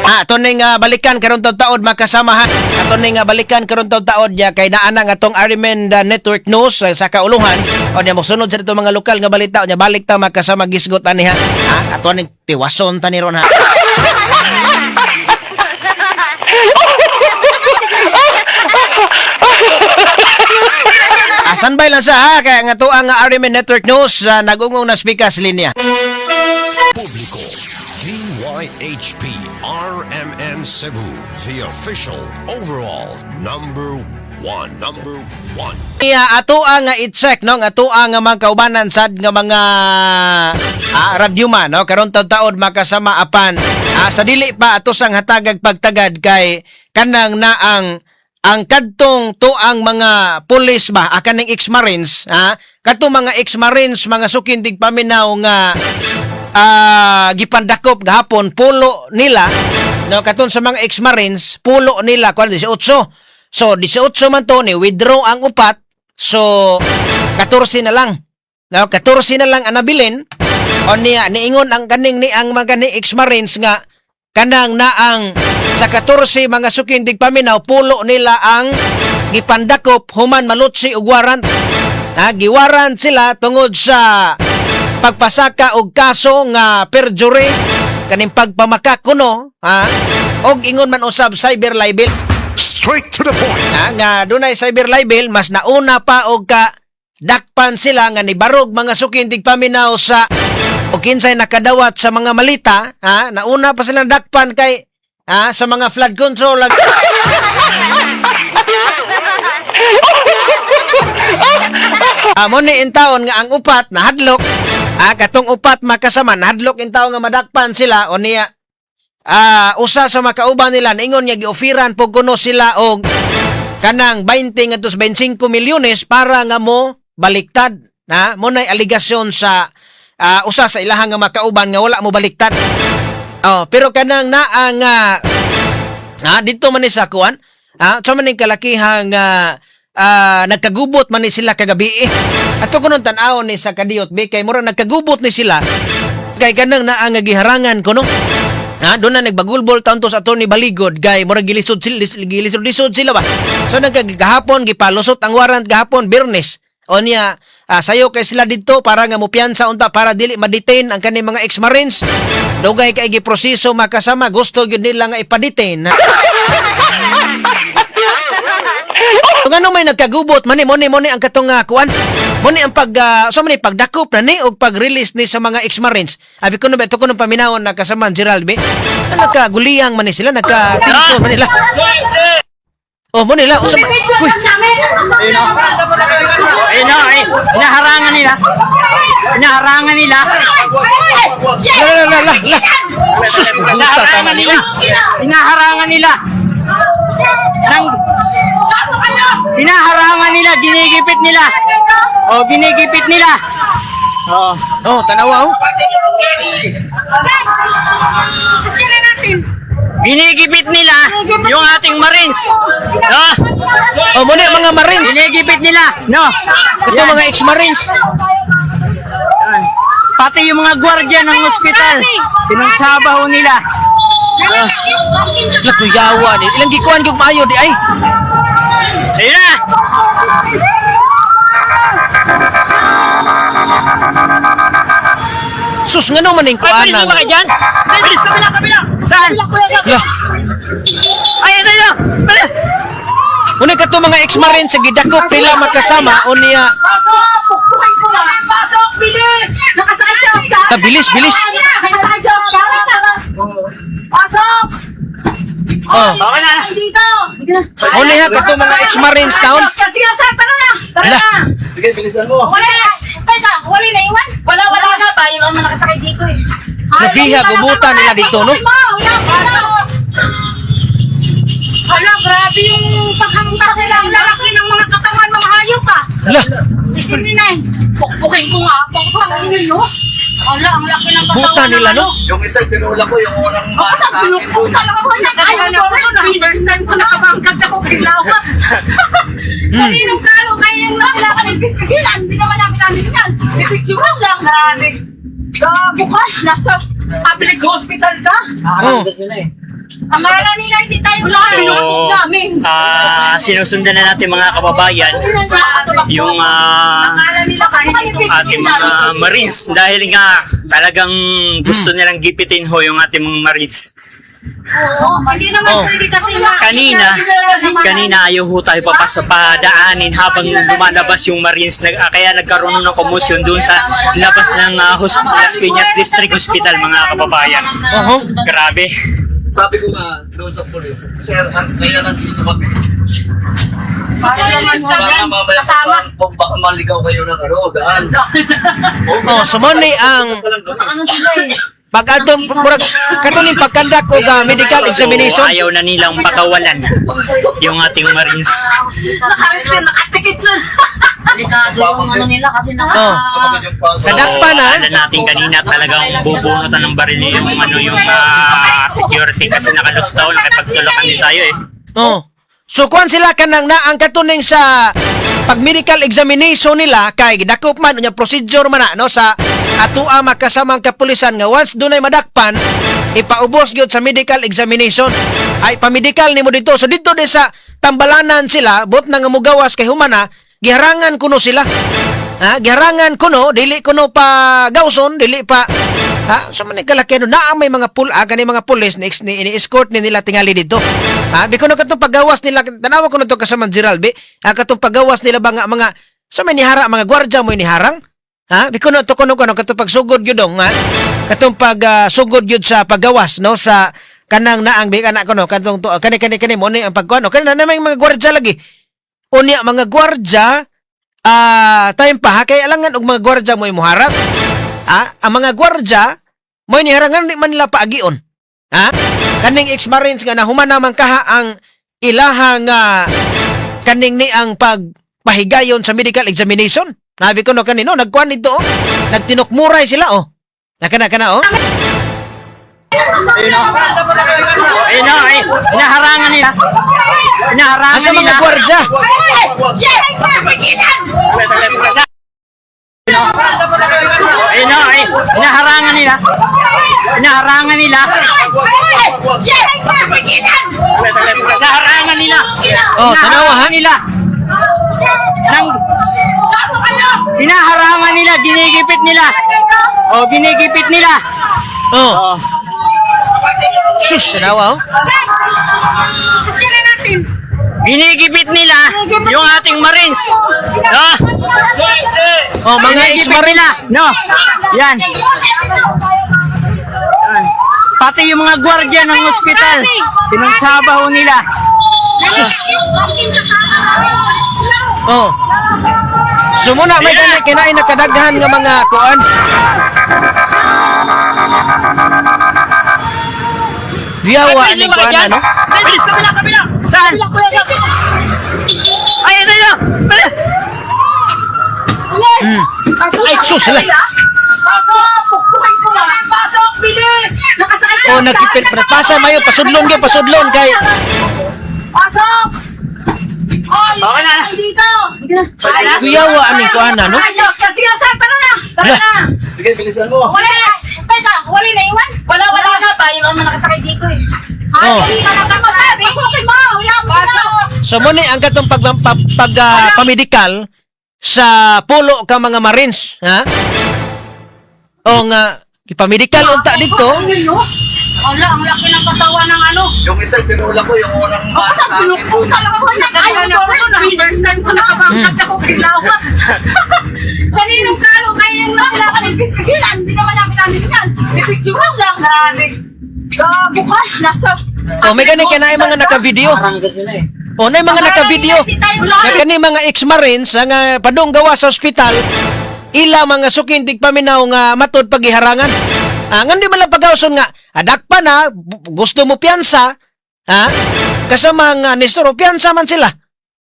Ah, ato ning balikan karon taud makasama ha. Ato ning balikan karon taud ya kay naa na nga atong Arimen Network News sa kauluhan. O niya mosunod sa dito mga lokal nga balita, nya balik ta makasama gisgot ani ha. Ha, ato ning tiwason ta ni ron ha. Asan ba lang sa ha kaya nga to ang Arimen Network News nagungong na speaker sa linya. Publiko, DYHP RMN Cebu, the official overall number one. Number one. Iya, ato ang i-check, no, nga ato ang mga kaubanan sad nga mga radyuma, no, karon taud makasama, apan sa dili pa ato sang hatagag pagtagad kay kanang naang ang kadtong to ang mga pulis ba kaning ex-marines, ha, kadtong mga ex-marines, mga sukin tigpaminaw, nga gipandakop gahapon, pulo nila, no, katon sa mga ex-marines, pulo nila kuan 18. So 18 man to, ni withdraw ang upat, so 14 na lang, no, 14 na lang ang nabilin. O niya niingon ang kaning ni ang mga ni ex-marines nga kanang naang sa 14, mga sukin tigpaminaw, pulo nila ang gipandakop human malutsi og warrant, ha, giwaran sila tungod sa pagpasaka og kaso nga perjury, kaning pagpamaka kuno, ha, og ingon man usab cyber libel. Straight to the point. Ha, nga dunay cyber libel, mas nauna pa og ka dakpan sila nga nibarog, mga sukin tigpaminaw, sa o kinsay nakadawat sa mga malita, ha, nauna pa sila dakpan kay sa mga flood control. Mo ni intaon nga ang upat nahadlok, katong upat makasama nahadlok intaon nga madakpan sila. O niya usa sa makauban nila niingon nga giofiran po kuno sila og kanang 20 ngadto sa 25 milyones para nga mo baliktad na mo nay aligasyon sa usa sa ilahang nga makauban nga wala mo baliktad. Oh, pero kanang naa nga dito man ni sa kuan, sa man ning kalakihang nagkagubot man ni sila kagabi eh. Ato kunon tan-awon ni sa kadiyot be kay mura nagkagubot ni sila kay kanang naa nga giharangan kuno. Ha, doon na nagbagulbol taon to sa Attorney Baligod kay murag gilisod sila, gilisod-lisod sila ba. So nagkagahapon gipalusot ang warrant gahapon Biyernes. O niya, sayo kay sila didto para nga mopiyansa unta para dili ma-detain ang kaning mga ex-marines. Dugay kay giproseso, makasama, gusto gyud nila nga ipa-detain. Kung ano may nagkagubot man ni mo ni mo ni ang katong kuan. Mo ni ang pag so man ni pagdakop na ni og pag-release ni sa mga ex-marines. Abi ko no ba ito ko nung paminawon na kasama Gerald be. Nagkaguliyang man ni sila, nagkatinso man nila. Oh, mo nila unsa man? Kuy, Ayun o, eh, hinaharangan nila. Hinaharangan nila. La la la la la. Sus, buta tama ni. Hinaharangan nila. Hinaharangan nila. Nang, hinaharangan nila, ginigipit nila. Oh, ginigipit nila. Oh. Oh, tanawa oh. Ginigipit nila yung ating Marines. No? Oh, mo ni ang mga marines. Ginigipit nila. No? Ito mga ex-marines. Pati yung mga gwardiya ng ospital, sinasaba ho nila. La kuyawa ni. Ilang gikuan gyud maayo di ay. Ayun na! Sus, ngano man ning Ay, bilis kuan ba kayo dyan? Ay, bilis! Kabila, kabila! Saan? La. Ay, ito, ito! Bilis! Muna kato mga ex-marines sa gidakop nila magkasama unya. Pasok! Pukpukin ko na! Pasok! Bilis! Nakasakay sa Oscar! Ta, bilis, bilis. Nakasakay sa Oscar! Pasok! Oh. Okay na. Ay, dito! Muna ha kato mga ex-marines taon. Sige, sir, tara na! Tara Ala. na! Sige, bilisan mo! Bilis! Teka, wala na iwan? Wala, wala na. Tayo naman nakasakay dito eh. Grabiha, gubutan nila dito, no? Hala, grabe yung paghampas nila. Ang lalaki ng mga katawan, mga hayop ah. La, Isipin. Pukpukin ko nga. Pukpukin ninyo. Hala, ang laki ng katawan. buta nila no. Yung isa, tinula ko, yung unang Ako sa na, akin. pinukpukan ako. Nakaano ko na. First time ko nakabangkag ako kay Lawas. Kaninong kalo kayo yung wala ka ng pipigilan. Hindi naman namin namin yan. Pipicturan lang. Marami. Gago ka. Nasa public hospital ka. Oh. Akala nila hindi tayo wala. So, Pinukpuk namin. Sinusundan na natin mga kababayan yung Akala nila kahit ating mga Marines dahil nga talagang gusto nilang gipitin ho yung ating mga Marines. Oo, hindi naman Oh. pwede kasi nga. Kanina, kanina ayaw ho tayo papasa padaanin habang lumalabas yung Marines. Kaya nagkaroon ng commotion doon sa labas ng Las Piñas District Hospital mga kababayan. Oho. Grabe. Sabi ko nga doon sa pulis, sir, kaya nandito kami. Baka mamaya Kasama. baka maligaw kayo ng ano, daan. Oh, so mo ni ang Ano sila eh. pag atong murag katuning pagkandak og medical examination. So, ayaw na nilang pakawalan yung ating Marines. Nakatikit, nakatikit na. Delikado yung ano nila kasi naka... Oh. Sa dakpa na. Alam natin kanina talagang bubunutan ng baril yung ano yung security kasi nakalustaw, nakipagtulakan din tayo eh. Oh. So kuan sila kanang na ang katuning sa pag medical examination nila kay gidakop man unya procedure man na no sa atoa makasamang kapulisan nga once dunay madakpan ipaubos gyud sa medical examination ay pamedical nimo dito. So dito din sa tambalanan sila bot na nga mugawas kay humana giharangan kuno sila, ha, giharangan kuno, dili kuno pa gawson, dili pa, ha. So man kalaki no naa may mga pul kani mga pulis ni ni ini-escort ni nila tingali dito, ha. Biko no katong paggawas nila, tanawa ko no to kasama Gerald be, ha, katong paggawas nila ba nga mga sa may nihara mga gwardiya mo niharang, ha. Biko no to kuno kuno katong pagsugod gyud dong, ha, katong pagsugod gyud sa paggawas no sa kanang naang bi kana kuno katong to, kani kani kani mo ni ang pagkuan no kani na may mga gwardiya lagi unya mga gwardiya time pa ha kay alangan og mga gwardiya mo imuharap, ha. Ang mga gwardiya mo niharangan di man nila paagion, ha, kaning ex-marines nga nahuman naman kaha ang ilaha nga kaning ni ang pagpahigayon sa medical examination. Nabi ko no kanino nagkuan nito oh. Nagtinukmuray sila oh. Nakana kana oh. Ayun o. Ayun o, eh, hinaharangan nila. Hinaharangan Asa mga nila. gwardiya? Ayun o, eh, hinaharangan nila. Hinaharangan nila. Hinaharangan nila. Oh, tanawa ha. Hinaharangan nila. Nang, hinaharangan nila, ginigipit nila. Oh, ginigipit nila. Oh. Oh. Sus, tanawa oh. Ginigipit nila yung ating Marines. No? Oh, mga Ginigipit ex-marines. nila. No. Yan. Yan. Pati yung mga gwardiya ng ospital, sinasaba ho nila. Sus. Oh. So muna may gani kinain na kadaghan nga mga kuan. Yawa ni kuan ano? Bilis, kabila, kabila! Saan? Ay, ito yun! Bilis! Ay, sus sila. Pasok! Pukpukin ko na! Pasok! Bilis! Nakasakay ka Oh, nagkipil pasa mayo pasudlon gyud pasudlon kay Pasok! Oy! Okay na. Ay, dito! kuyawa ani kuan ano? Ayos! Kasi nasa, tara na! Tara Hala. na! Sige, bilisan mo. Bilis! Teka, wala na iwan? Wala, wala na. Tayo naman nakasakay dito eh. Ay, Oh. hindi ka na Pasukin mo! Wala mo Pasok! So mo ni ang katong pag, pag, pag ah, pamedikal sa pulo ka mga Marines, ha? O nga gipamedikal unta dito. Wala, ang laki ng katawan ng ano. Yung isa, pinula ko, yung unang Ako sa sa akin doon. pinuputa lang ako. Ayaw ko na. First time ko nakabangkag ako kay Lawas. Kaninong kalo kayo yung wala ka ng pipigilan. Hindi naman namin namin yan. Pipicturean lang. Grabe. Gago ka. Nasa... O may gani kinain mga naka-video. O na mga naka-video. Nga kani mga ex-marines ang padung gawa sa ospital ila mga sukintig paminaw nga matod pagiharangan. Ah, ngan di man lang pagawson nga adakpa na gusto mo piyansa, ha? Kasama nga Nestor o piyansa man sila.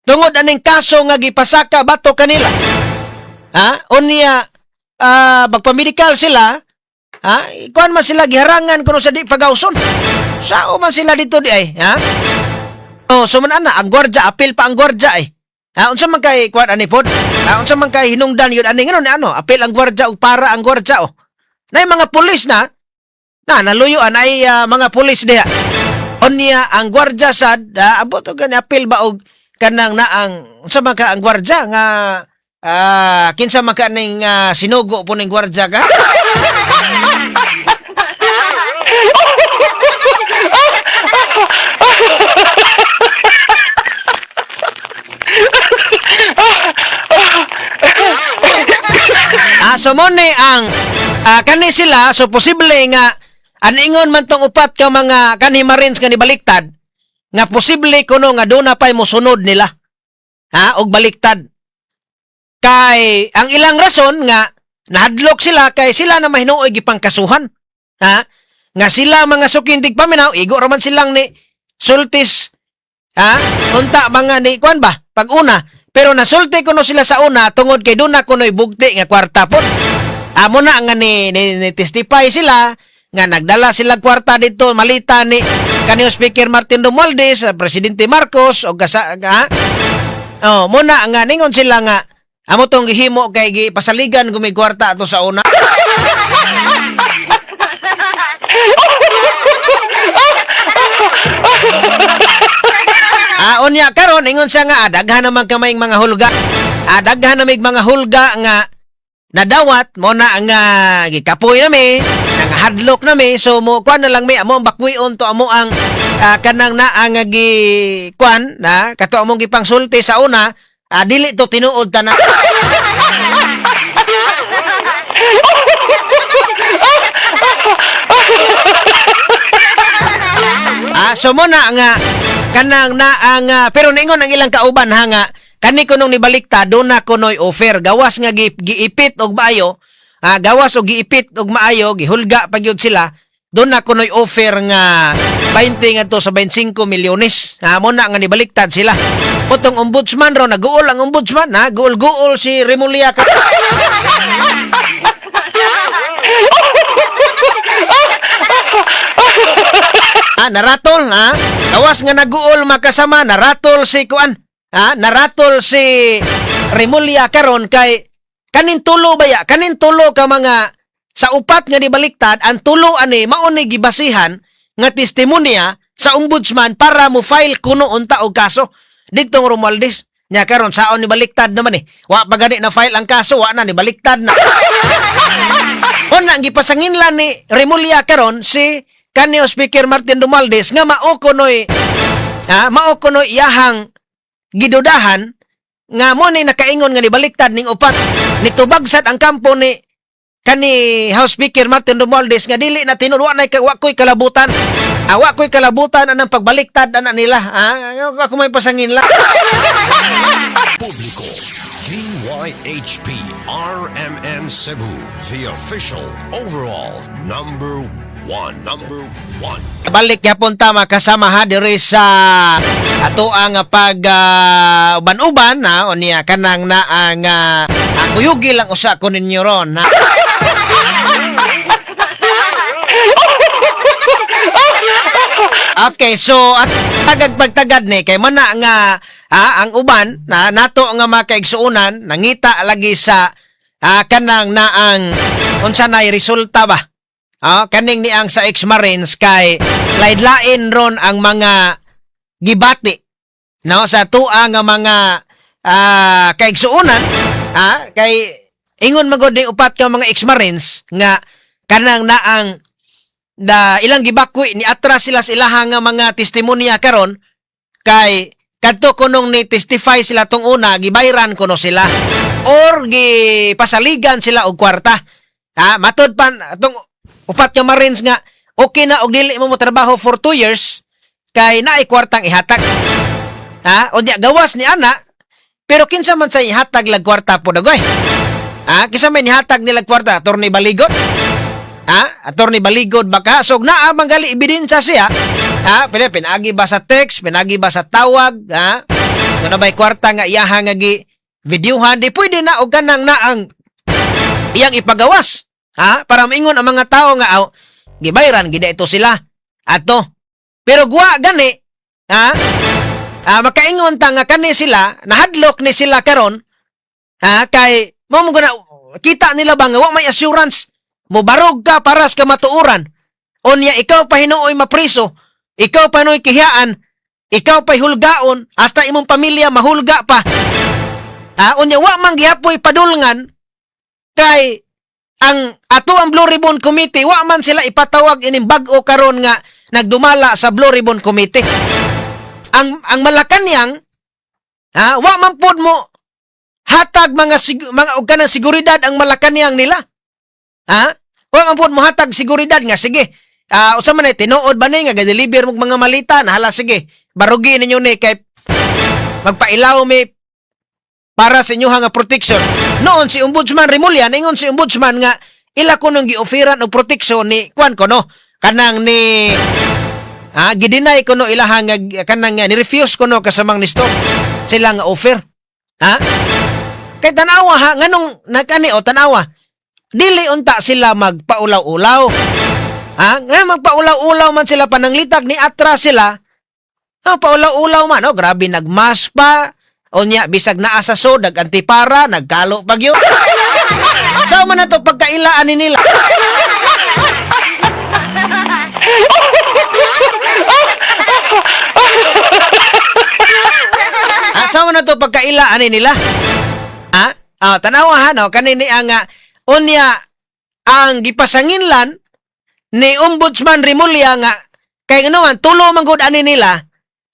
Tungod aning kaso nga gipasaka bato kanila. Ha? Unya magpamedikal sila, ha? Kuan man sila giharangan kuno sa di pagawson. Sao man sila dito di ay, ha? Oh, so man ana ang gwardiya apil pa ang gwardiya ay. Ha, unsa man kay kuan ani pod? Ha, unsa man kay hinungdan yun ani ngano ni ano? Apil ang gwardiya ug para ang gwardiya oh. Nay mga pulis na na naluyuan ay mga pulis diha. Unya ang gwardiya sad abot og gani apil ba og kanang naang unsa man ka ang gwardiya nga kinsa man ka ning sinugo po ning gwardiya ka? Ah, so mo ni ang kani sila so posible nga aningon man tong upat ka mga kanhi Marines nga nibaliktad nga posible kuno nga doon na pa'y mosunod nila. Ha, og baliktad. Kay ang ilang rason nga nahadlok sila kay sila na mahinuoy gipangkasuhan. Ha? Nga sila mga sukindig paminaw, igo ra man silang ni sultis. Ha? Unta mga ni kuan ba? Pag una, pero nasulti kuno sila sa una tungod kay doon na kuno'y bugti nga kwarta po. Amo na nga ni testify sila nga nagdala sila kwarta dito malita ni kaniyong Speaker Martin Romualdez, Presidente Marcos og kasa ha? Oh, muna nga ningon sila nga amo tong gihimo kay gipasaligan gumi kwarta ato sa una. Ah, unya karon ingon siya nga daghan naman kamayng mga hulga. Ah, daghan namig mga hulga nga nadawat mo na nga gikapoy nami, nangahadlok nami, so mo kuan na lang mi amo ang bakwion to amo ang kanang naa nga gi kuan na kato among gipangsulti sa una, dili to tinuod tanan. Ah, so mo na nga kanang naa nga pero ningon ang ilang kauban ha nga kani kunong nibalikta do na kunoy offer gawas nga giipit og maayo, gawas og giipit og maayo gihulga pa gyud sila do na kunoy offer nga 20 ngadto sa 25 milyones. Ah, mo na nga nibaliktad sila. Potong ombudsman ro naguol ang ombudsman ha, guol-guol si Remulla ka. Ah, naratol ha. Gawas nga naguol makasama, naratol si kuan. Ha, naratol si Remulla karon kay kanin tulo baya, kanin tulo ka mga Sa upat nga nibaliktad, ang tulo ani mao ni gibasihan nga testimonya sa ombudsman para mo file kuno unta og kaso didtong Romualdez. Nya karon saon ni baliktad naman eh. Wa pa gani na file ang kaso, wa na ni baliktad na. Una, ang gipasanginlan ni Remulla karon si kanhi Speaker Martin Romualdez nga mao kunoy, ha, mao kunoy iyahang gidudahan nga mo ni nakaingon nga nibaliktad ning upat. Nitubagsad ang kampo ni kani House Speaker Martin Romualdez nga dili na tinuod, wa nay wa ko'y kalabutan. Ah, wa ko'y kalabutan anang pagbaliktad ana nila. Ah, ako may pasanginla. Publiko, DYHP RMN Cebu, the official overall number one. Number one. Balik yapon ta, makasama ha, diri sa ato ang pag uban-uban ha, unya kanang na ang kuyugi lang usa ko ninyo ron ha. Okay, so at tagag pagtagad ni kay mana nga ang uban na nato nga makaigsuonan nangita lagi sa kanang naang unsa nay resulta ba? Kaning ni ang sa ex-Marines kay lain-lain ron ang mga gibati, no, sa tua nga mga kaigsuonan, kay ingon magod ni upat ka mga ex-Marines nga kanang naang da ilang gibakwi ni atras sila sa ilahang nga mga testimonya karon kay kadto kunong ni testify sila tong una, gibayran kuno sila or gipasaligan sila og kwarta. Ha, matod pa atong upat ka Marines nga okay na og dili mo motrabaho for 2 years kay naay kwartang ihatag. Ha, unya gawas ni ana, pero kinsa man sa ihatag lag kwarta po dagoy? Ha, kinsa may nihatag nila kwarta? Attorney Baligod? Ha? Attorney Baligod baka so naa man gali ebidensya siya. Ha, pila pinagi ba sa text, pinagi ba sa tawag, ha? Kung na ba'y kwarta nga iyaha nga gi videohan, di pwede na og kanang naang iyang ipagawas. Ha? Para maingon ang mga tao nga aw, gibayran gid ito sila. Ato. Pero guwa gani, ha? Makaingon ta nga kani sila, nahadlok ni sila karon, ha? Kay mo mo guna kita nila ba nga wa may assurance, mobarog ka paras ka matuoran. Unya ikaw pa hinuoy mapriso, ikaw pa hinuoy kihiyaan, ikaw pa hulgaon, hasta imong pamilya mahulga pa. Ha, unya wa man gihapoy padulngan kay ang ato ang Blue Ribbon Committee, wa man sila ipatawag ining bag-o karon nga nagdumala sa Blue Ribbon Committee. Ang Malacanang, ha, wa man pod mo hatag mga og kanang seguridad ang Malacanang nila. Ha? Wa man pod mo hatag seguridad nga sige. Usa man ay tinuod ba ni nga ga-deliver mo mga malita na hala sige. Barugi ninyo ni kay magpailaw mi para sa inyo nga protection. Noon si Ombudsman Remulla, ningon si Ombudsman nga ila ko nung gi-offeran og protection ni kwan ko no. Kanang ni gideny ko no ilaha nga kanang nga ni-refuse ko no kasamang ni stop sila nga offer. Ha? Kay tanawa ha, nganong nagkani o tanawa. Dili unta sila magpaulaw-ulaw. Ha? Nga magpaulaw-ulaw man sila pananglitag ni atras sila. Ha, paulaw-ulaw man, oh, grabe nagmas pa. Unya bisag naa sa so, nag-antipara, nagkalo pag yun. Sao man na to pagkailaan ni nila? Ha, sao man na to pagkailaan ni nila? Ha? Tanawa ha, no? Kanini ang unya ang gipasanginlan ni Ombudsman Remulla nga kay ngano man tulo man gud ani nila,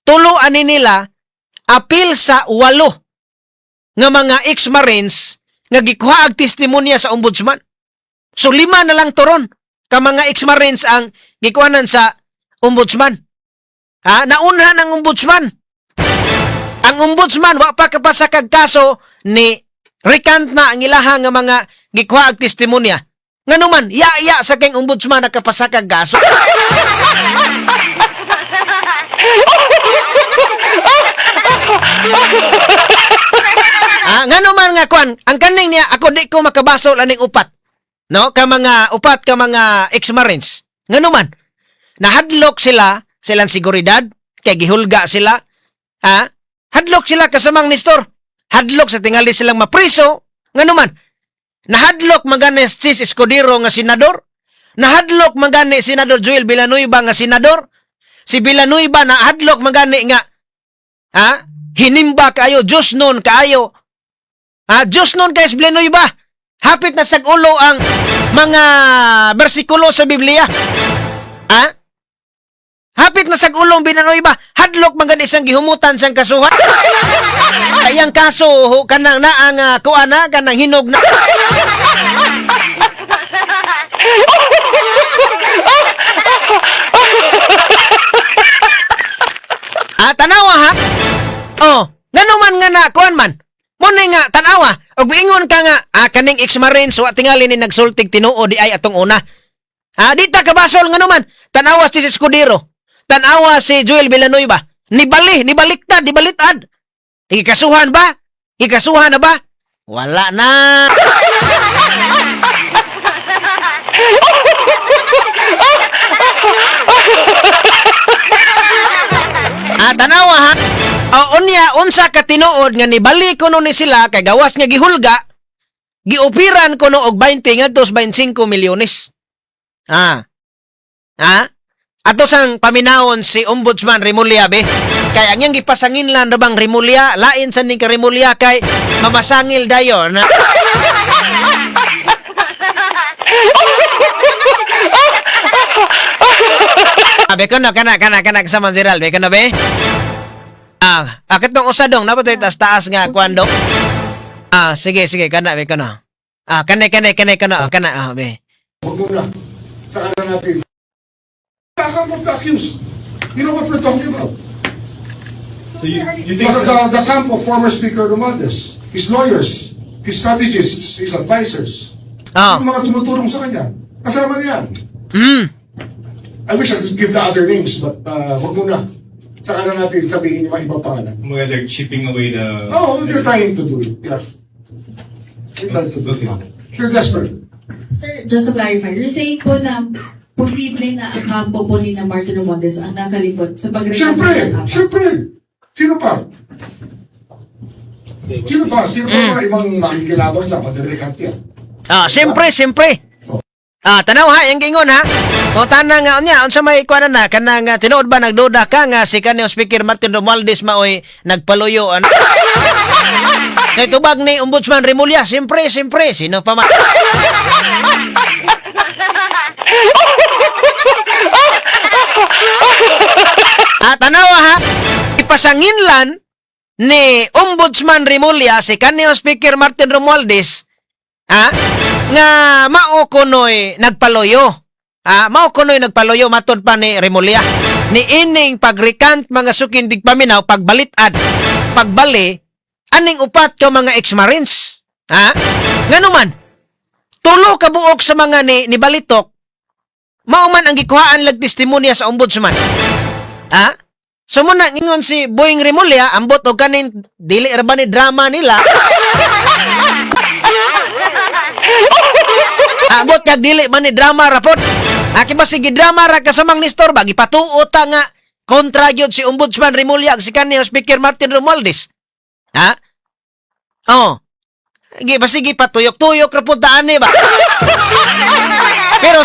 tulo ani nila apil sa 8 nga mga ex-Marines nga gikuha og testimonya sa ombudsman. So 5 na lang toron ka mga ex-Marines ang gikuhanan sa ombudsman. Ha, naunhan ang ombudsman. Ang ombudsman wa pa kapasakag kaso ni recant na ang ilaha nga mga gikuha og testimonya. Ngano man, ya-ya sa kay ombudsman nakapasakag kaso. Ngano man nga kwan, ang kaning niya ako di ko makabasol aning upat. No, ka mga upat ka mga ex-Marines. Ngano man, nahadlok sila silang seguridad kay gihulga sila. Ha? Hadlok sila kasamang Nestor. Hadlok sa tingali silang mapriso. Ngano man, Nahadlok magani si Escudero nga senador. Nahadlok magani Senador Joel Villanueva nga senador. Si Villanueva nahadlok magani nga, ha? Hinimba kaayo, Diyos nun kaayo. Ha? Diyos nun kay si Villanueva. Hapit na sag ulo ang mga bersikulo sa Biblia. Ha? Hapit na sag ulong Villanueva, hadlok man gani isang gihumutan siyang kasuhan. Kayang kaso kanang naang kuan na kanang hinog na. Ah, tanawa ha. Oh, ngano man nga na kuan man. Muna nga tanawa og miingon ka nga kaning ex-marines wa tingali ni nagsultig tinuod di ay atong una. Ah, di ta kabasol, ngano man. Tanawa si Escudero. Tanawa si Joel Villanueva. Nibali, nibaliktad, nibalitad. Gikasuhan ba? Gikasuhan na ba? Wala na. Ah, tanawa ha. O unya unsa ka tinuod nga nibali kuno ni sila kay gawas nga gihulga, giopiran kuno og 20 ngadto sa 25 milyones. Ah. Ah? Ato sang paminawon si Ombudsman Remulla be. Kay ang iyang gipasanginlan ra bang Remulla, lain sa ning ka Remulla kay mamasangil dayon. Ah, be kono kana kana kana sa Gerald, be kono be. Ah, akit tong usa dong, napatoy taas taas nga kuan dong. Ah, sige sige kana be kono. Ah, kane kane kane kono, kana be. Huwag muna. Saka na natin. Camp of the accused. You know what we're talking about? So you think The camp of former Speaker Romualdez, his lawyers, his strategists, his advisors, yung mga tumutulong sa kanya. Kasama niya yan. I wish I could give the other names, but wag muna. Saka na natin sabihin yung mga ibang pangalan. Mga they're chipping away the Oh, they're trying to do it. Yeah. They're trying to do it. They're desperate. Sir, just to clarify, you're saying po na posible na ang kampo po ni na Martin Romualdez ang nasa likod sa pag Siyempre! Siyempre! Sino pa? Sino pa? Sino pa mga ibang makikilabang dyan? Pag-recant yan. Ah, siyempre, siyempre. Ah, tanaw ha, yung gingon ha. O tanang nga unya unsa may kuan na kanang tinuod ba nagduda ka nga si kaniyang Speaker Martin Romualdez maoy nagpaluyo ano? Kay tubag ni Ombudsman Remulla, siyempre, siyempre, sino pa man? Ah, tanawa ha. Ipasanginlan ni Ombudsman Remulla si kaniyang Speaker Martin Romualdez, ha, nga mao kunoy nagpaluyo. Ah, mao kunoy nagpaluyo matod pa ni Remulla. Ni ining pagrecant, mga suking tigpaminaw, pagbalitad, pagbali aning upat ka mga ex-marines. Ha? Ngano man tulo ka buok sa mga ni nibalitok mao man ang gikuhaan lag testimonya sa ombudsman. Ha? So muna ingon si Boying Remulla, ambot og kanin dili ra ba ni drama nila? Ambot kag dili man ni drama rapot. Aki ba sige drama ra kasamang Nestor ba gipatuo ta nga kontra gyud si Ombudsman Remulla ug si kaniyang Speaker Martin Romualdez. Ha? Oh. Gi ba sige patuyok-tuyok ra pud ta ani ba? Pero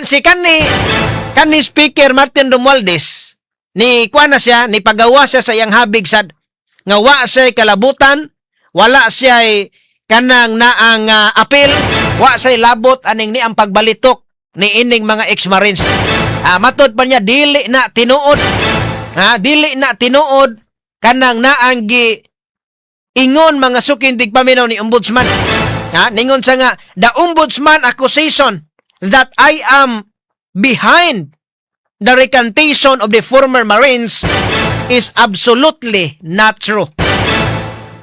si kani Speaker Martin Romualdez ni kuan na siya, ni pagawa siya sa iyang habig sad nga wa siya kalabutan, wala siya kanang naang apil, wa siya labot aning ni ang pagbalitok ni ining mga ex-marines. Ah, matod pa niya dili na tinuod. Ha, dili na tinuod kanang naang gi ingon, mga suking tigpaminaw, ni ombudsman. Ha, ningon siya nga the ombudsman accusation that I am behind the recantation of the former Marines is absolutely not true.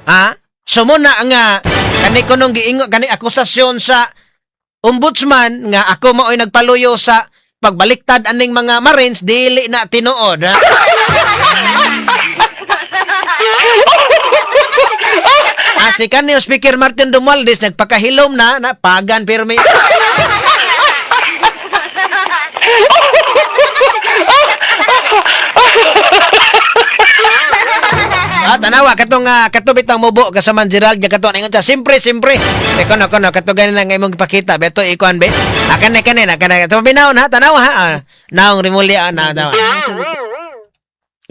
Ha? So muna nga kani kunong giingon kani akusasyon sa ombudsman nga ako mao'y nagpaluyo sa pagbaliktad aning mga Marines, dili na tinuod. Ha? Ah, si kanyo Speaker Martin Romualdez nagpakahilom na na pagan pirmi. Ah, tanawa katong kato bitang mubo kasama Gerald nga kato ingon siya, "Siyempre, siyempre." Be kono kono kato ganin lang imong ipakita beto ikuan be. Ah, kane kane na kane. To binawon ha, tanawa ha. Ah, naong Remulla, ah, na tanawa.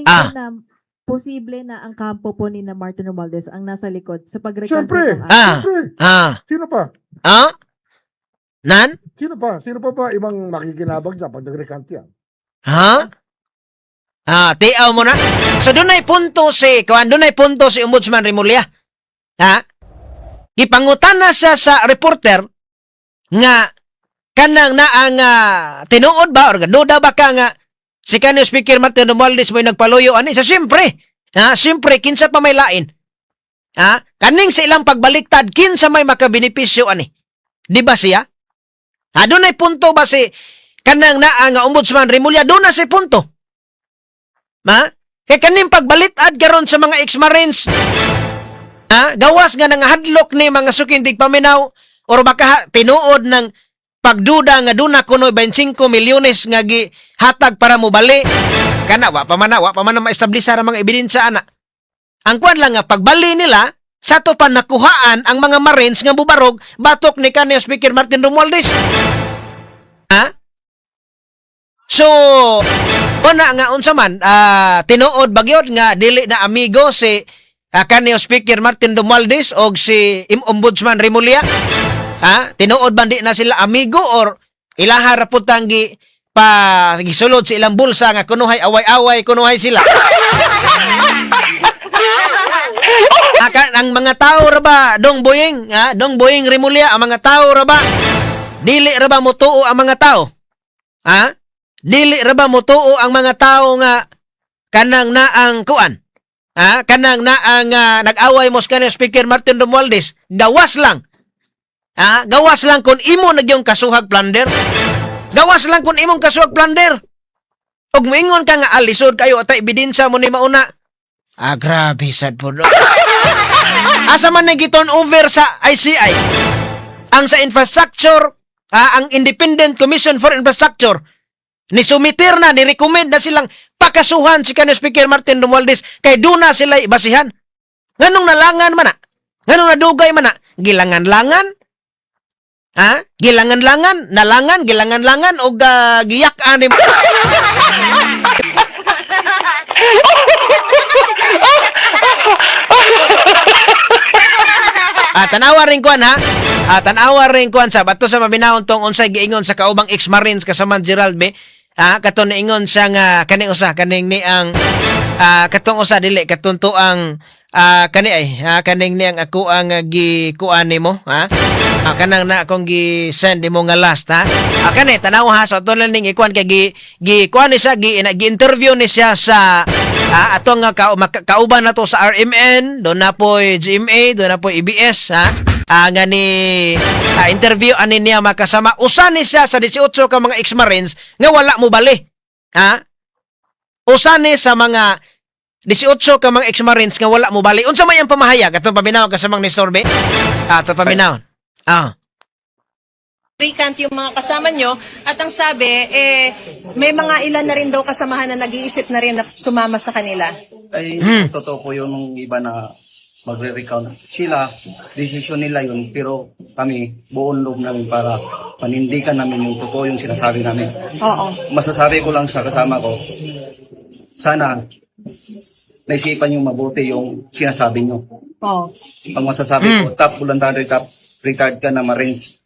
Ah. Na posible na ang kampo po ni na Martin Romualdez ang nasa likod sa pagrekanta Siyempre. ng Ah. Siyempre. Ah. Sino pa? Ah? Nan? Sino pa? Sino pa ba ibang makikinabang dyan pag nag-recant yan? Ha? Ah, tiaw mo na. So dunay punto si kuan, dunay punto si Ombudsman Remulla. Ha? Gipangutan na siya sa reporter nga kanang naa nga tinuod ba or duda ba ka nga si kanyo Speaker Martin Romualdez mo'y nagpaluyo ani sa siyempre. Ha, siyempre kinsa pa may lain. Ha? Kaning sa ilang pagbaliktad, kinsa may makabenepisyo ani? Di ba siya? Ha, dunay punto ba si kanang naa nga Ombudsman Remulla, doon na si punto. Ma? Kay kaning pagbalitad karon sa mga ex-marines, ha? Gawas nga nangahadlok ni mga sukindig paminaw or baka tinuod ng pagduda nga duna kuno 25 milyones nga gihatag para mobali. Kana wa pa man na ma-establish ang mga ebidensya ana. Ang kuan lang nga pagbali nila sa to pa nakuhaan ang mga Marines nga bubarog batok ni kanyo Speaker Martin Romualdez. Ha? So, una nga unsa man, tinuod ba gyud nga dili na amigo si kanyo Speaker Martin Romualdez og si Ombudsman Remulla? Ha? Tinuod ba di na sila amigo or ilaha ra pud tang gi pa gisulod sa ilang bulsa nga kunuhay away-away kunuhay sila? Ang mga tao ra ba, Dong Boying, ha? Dong Boying Remulla, ang mga tao ra ba dili ra ba motuo ang mga tao? Ha? Dili ra ba motuo ang mga tao nga kanang naang kuan? Ha? Kanang naang nag-away mo sa kanang Speaker Martin Romualdez, gawas lang. Ha? Gawas lang kung imo na gyung kasuhag plunder. Gawas lang kung imong kasuhag plunder. Ug moingon ka nga alisod kayo at ebidensya mo ni mauna. Ah, grabe sad po, no? Asa man nang giturn over sa ICI? Ang sa infrastructure, ang Independent Commission for Infrastructure, ni sumiter na, ni recommend na silang pakasuhan si kanyo Speaker Martin Romualdez kay duna sila basihan. Nganong nalangan man na? Nganong nadugay man na? Gilangan-langan? Ha? Gilangan-langan, nalangan, gilangan-langan og giyak-an ni. Ah, tanawa rin kuan ha. Ah, tanawa rin kuan sa bato sa mabinahon tong unsay giingon sa kaubang ex-Marines kasama Gerald be. Ah, kato niingon siya nga kaning usa kaning ni ang katong usa dili katong ang kani ay kaning ni ang ako ang gikuan nimo ha. Ah, kanang na akong gi-send nimo nga last ha. Ah, kani tanaw ha, so ato lang ning ikuan kay gi gi kuan ni siya gi interview ni siya sa atong nga kauban na to sa RMN, doon na po'y GMA, doon na po'y EBS ha. Ah, nga ni interview ani niya makasama usa ni siya sa 18 ka mga ex-marines nga wala mo bali. Ha? Usa ni sa mga 18 ka mga ex-marines nga wala mo bali. Unsa may ang pamahayag atong paminaw kasamang ni Sorbe? Ah, atong paminaw. Ah. Recant yung mga kasama nyo at ang sabi, eh, may mga ilan na rin daw kasamahan na nag-iisip na rin na sumama sa kanila. Ay, totoo po yung iba na magre-recount. Sila, decision nila yun, pero kami, buong loob namin para panindigan namin yung totoo yung sinasabi namin. Masasabi ko lang sa kasama ko, sana naisipan yung mabuti yung sinasabi nyo. Ang masasabi ko, top voluntary, top retired ka na Marines.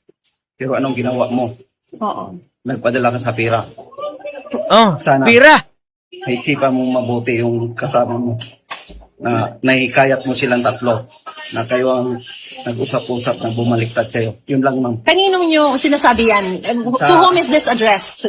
Pero anong ginawa mo? Nagpadala ka sa pera. Oh, Sana. Pira. Naisipan mong mabuti yung kasama mo na nahikayat mo silang tatlo na kayo ang nag-usap-usap na bumaliktad kayo. Yun lang, ma'am. Kaninong nyo sinasabi yan? To whom is this addressed?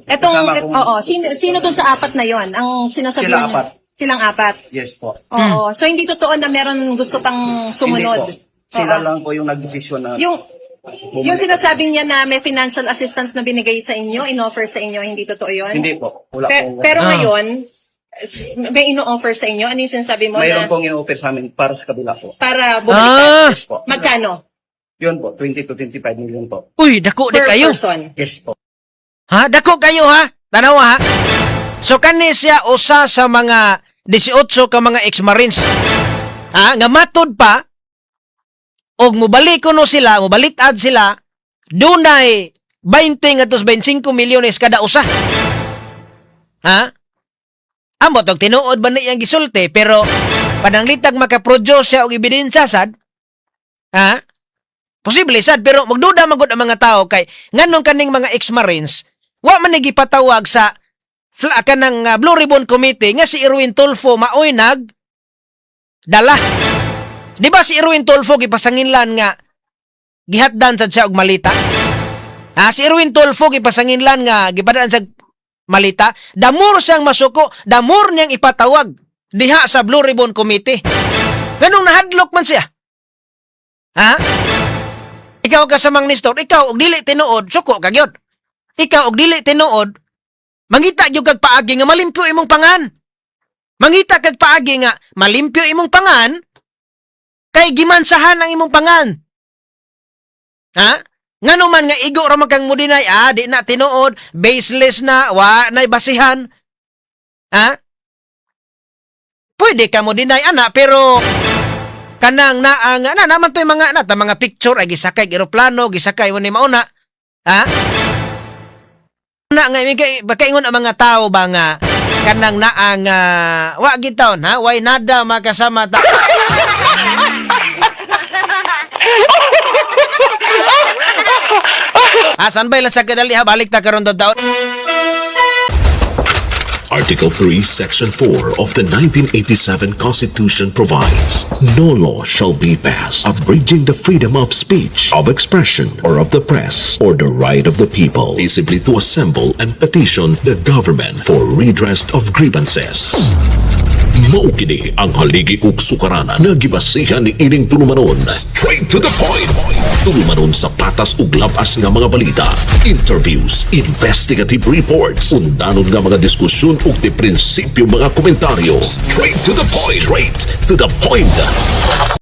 Etong, Kasama kong- oo, sino doon sa apat na yon ang sinasabi Sila nyo? apat. Silang apat. Yes po. Oo. So hindi totoo na meron gusto pang sumunod. Hindi po. Sila Oo. lang po yung nagdesisyon na Yung sinasabi niya na may financial assistance na binigay sa inyo, inoffer sa inyo, hindi totoo yun? Hindi po. Wala pong. Pero ngayon, may ino-offer sa inyo? Ano yung sinasabi mo Mayroon na pong ino-offer sa amin para sa kabila po. para bumaliktad? Yes po. Magkano? Yun po, 20 to 25 million po. Uy, dako di Per kayo. person. Yes po. Ha? Dako kayo ha? Tanawa ha? So kani siya usa sa mga 18 ka mga ex-Marines. Ha, nga matud pa og mobalik kuno sila, mobalit-ad sila, dunay 20 ngadto 25 milyones kada usa. Ha? Ambot og tinuod ba ni iyang gisulti, pero pananglitag makaproduce siya og ebidensya sad. Ha? Posible sad, pero magduda man gud ang mga tao kay nganong kaning mga ex-Marines wa man ni gipatawag sa kanang Blue Ribbon Committee nga si Erwin Tulfo maoy nag dala. Di ba si Erwin Tulfo gipasanginlan nga gihatdan sad siya og malita? Ha, si Erwin Tulfo gipasanginlan nga gipadaan sa malita, the more siyang masuko, the more niyang ipatawag diha sa Blue Ribbon Committee. Ganong nahadlok man siya. Ha? Ikaw ka sa Mang Nestor, ikaw og dili tinuod, suko ka gyud. Ikaw og dili tinuod, mangita gyud kag paagi nga malimpyo imong pangan. Mangita kag paagi nga malimpyo imong pangan kay gimansahan ang imong pangan. Ha? Ngano man nga igo ra man kang mo-deny, ah, di na tinuod, baseless na, wa nay basihan. Ha? Pwede ka mo-deny ana, pero kanang naa nga na naman to'y mga na ta mga picture ay gisakay eroplano, gisakay mo ni mauna. Ha? Na nga bakaingon ang mga tao ba nga kanang naa nga wa gid taon, ha, way nada makasama ta. Ha, sanbay lang sa kadali ha, balik ta karon taon. Article 3, Section 4 of the 1987 Constitution provides, "No law shall be passed abridging the freedom of speech, of expression, or of the press, or the right of the people peaceably to assemble and petition the government for redress of grievances." Mao kini ang haligi ug sukaranan nga gibasihan ni ining tulumanon. Straight to the point. Tulumanon sa patas ug labas nga mga balita, interviews, investigative reports, undanon nga mga diskusyon ug di prinsipyo mga komentaryo. Straight to the point. Straight to the point.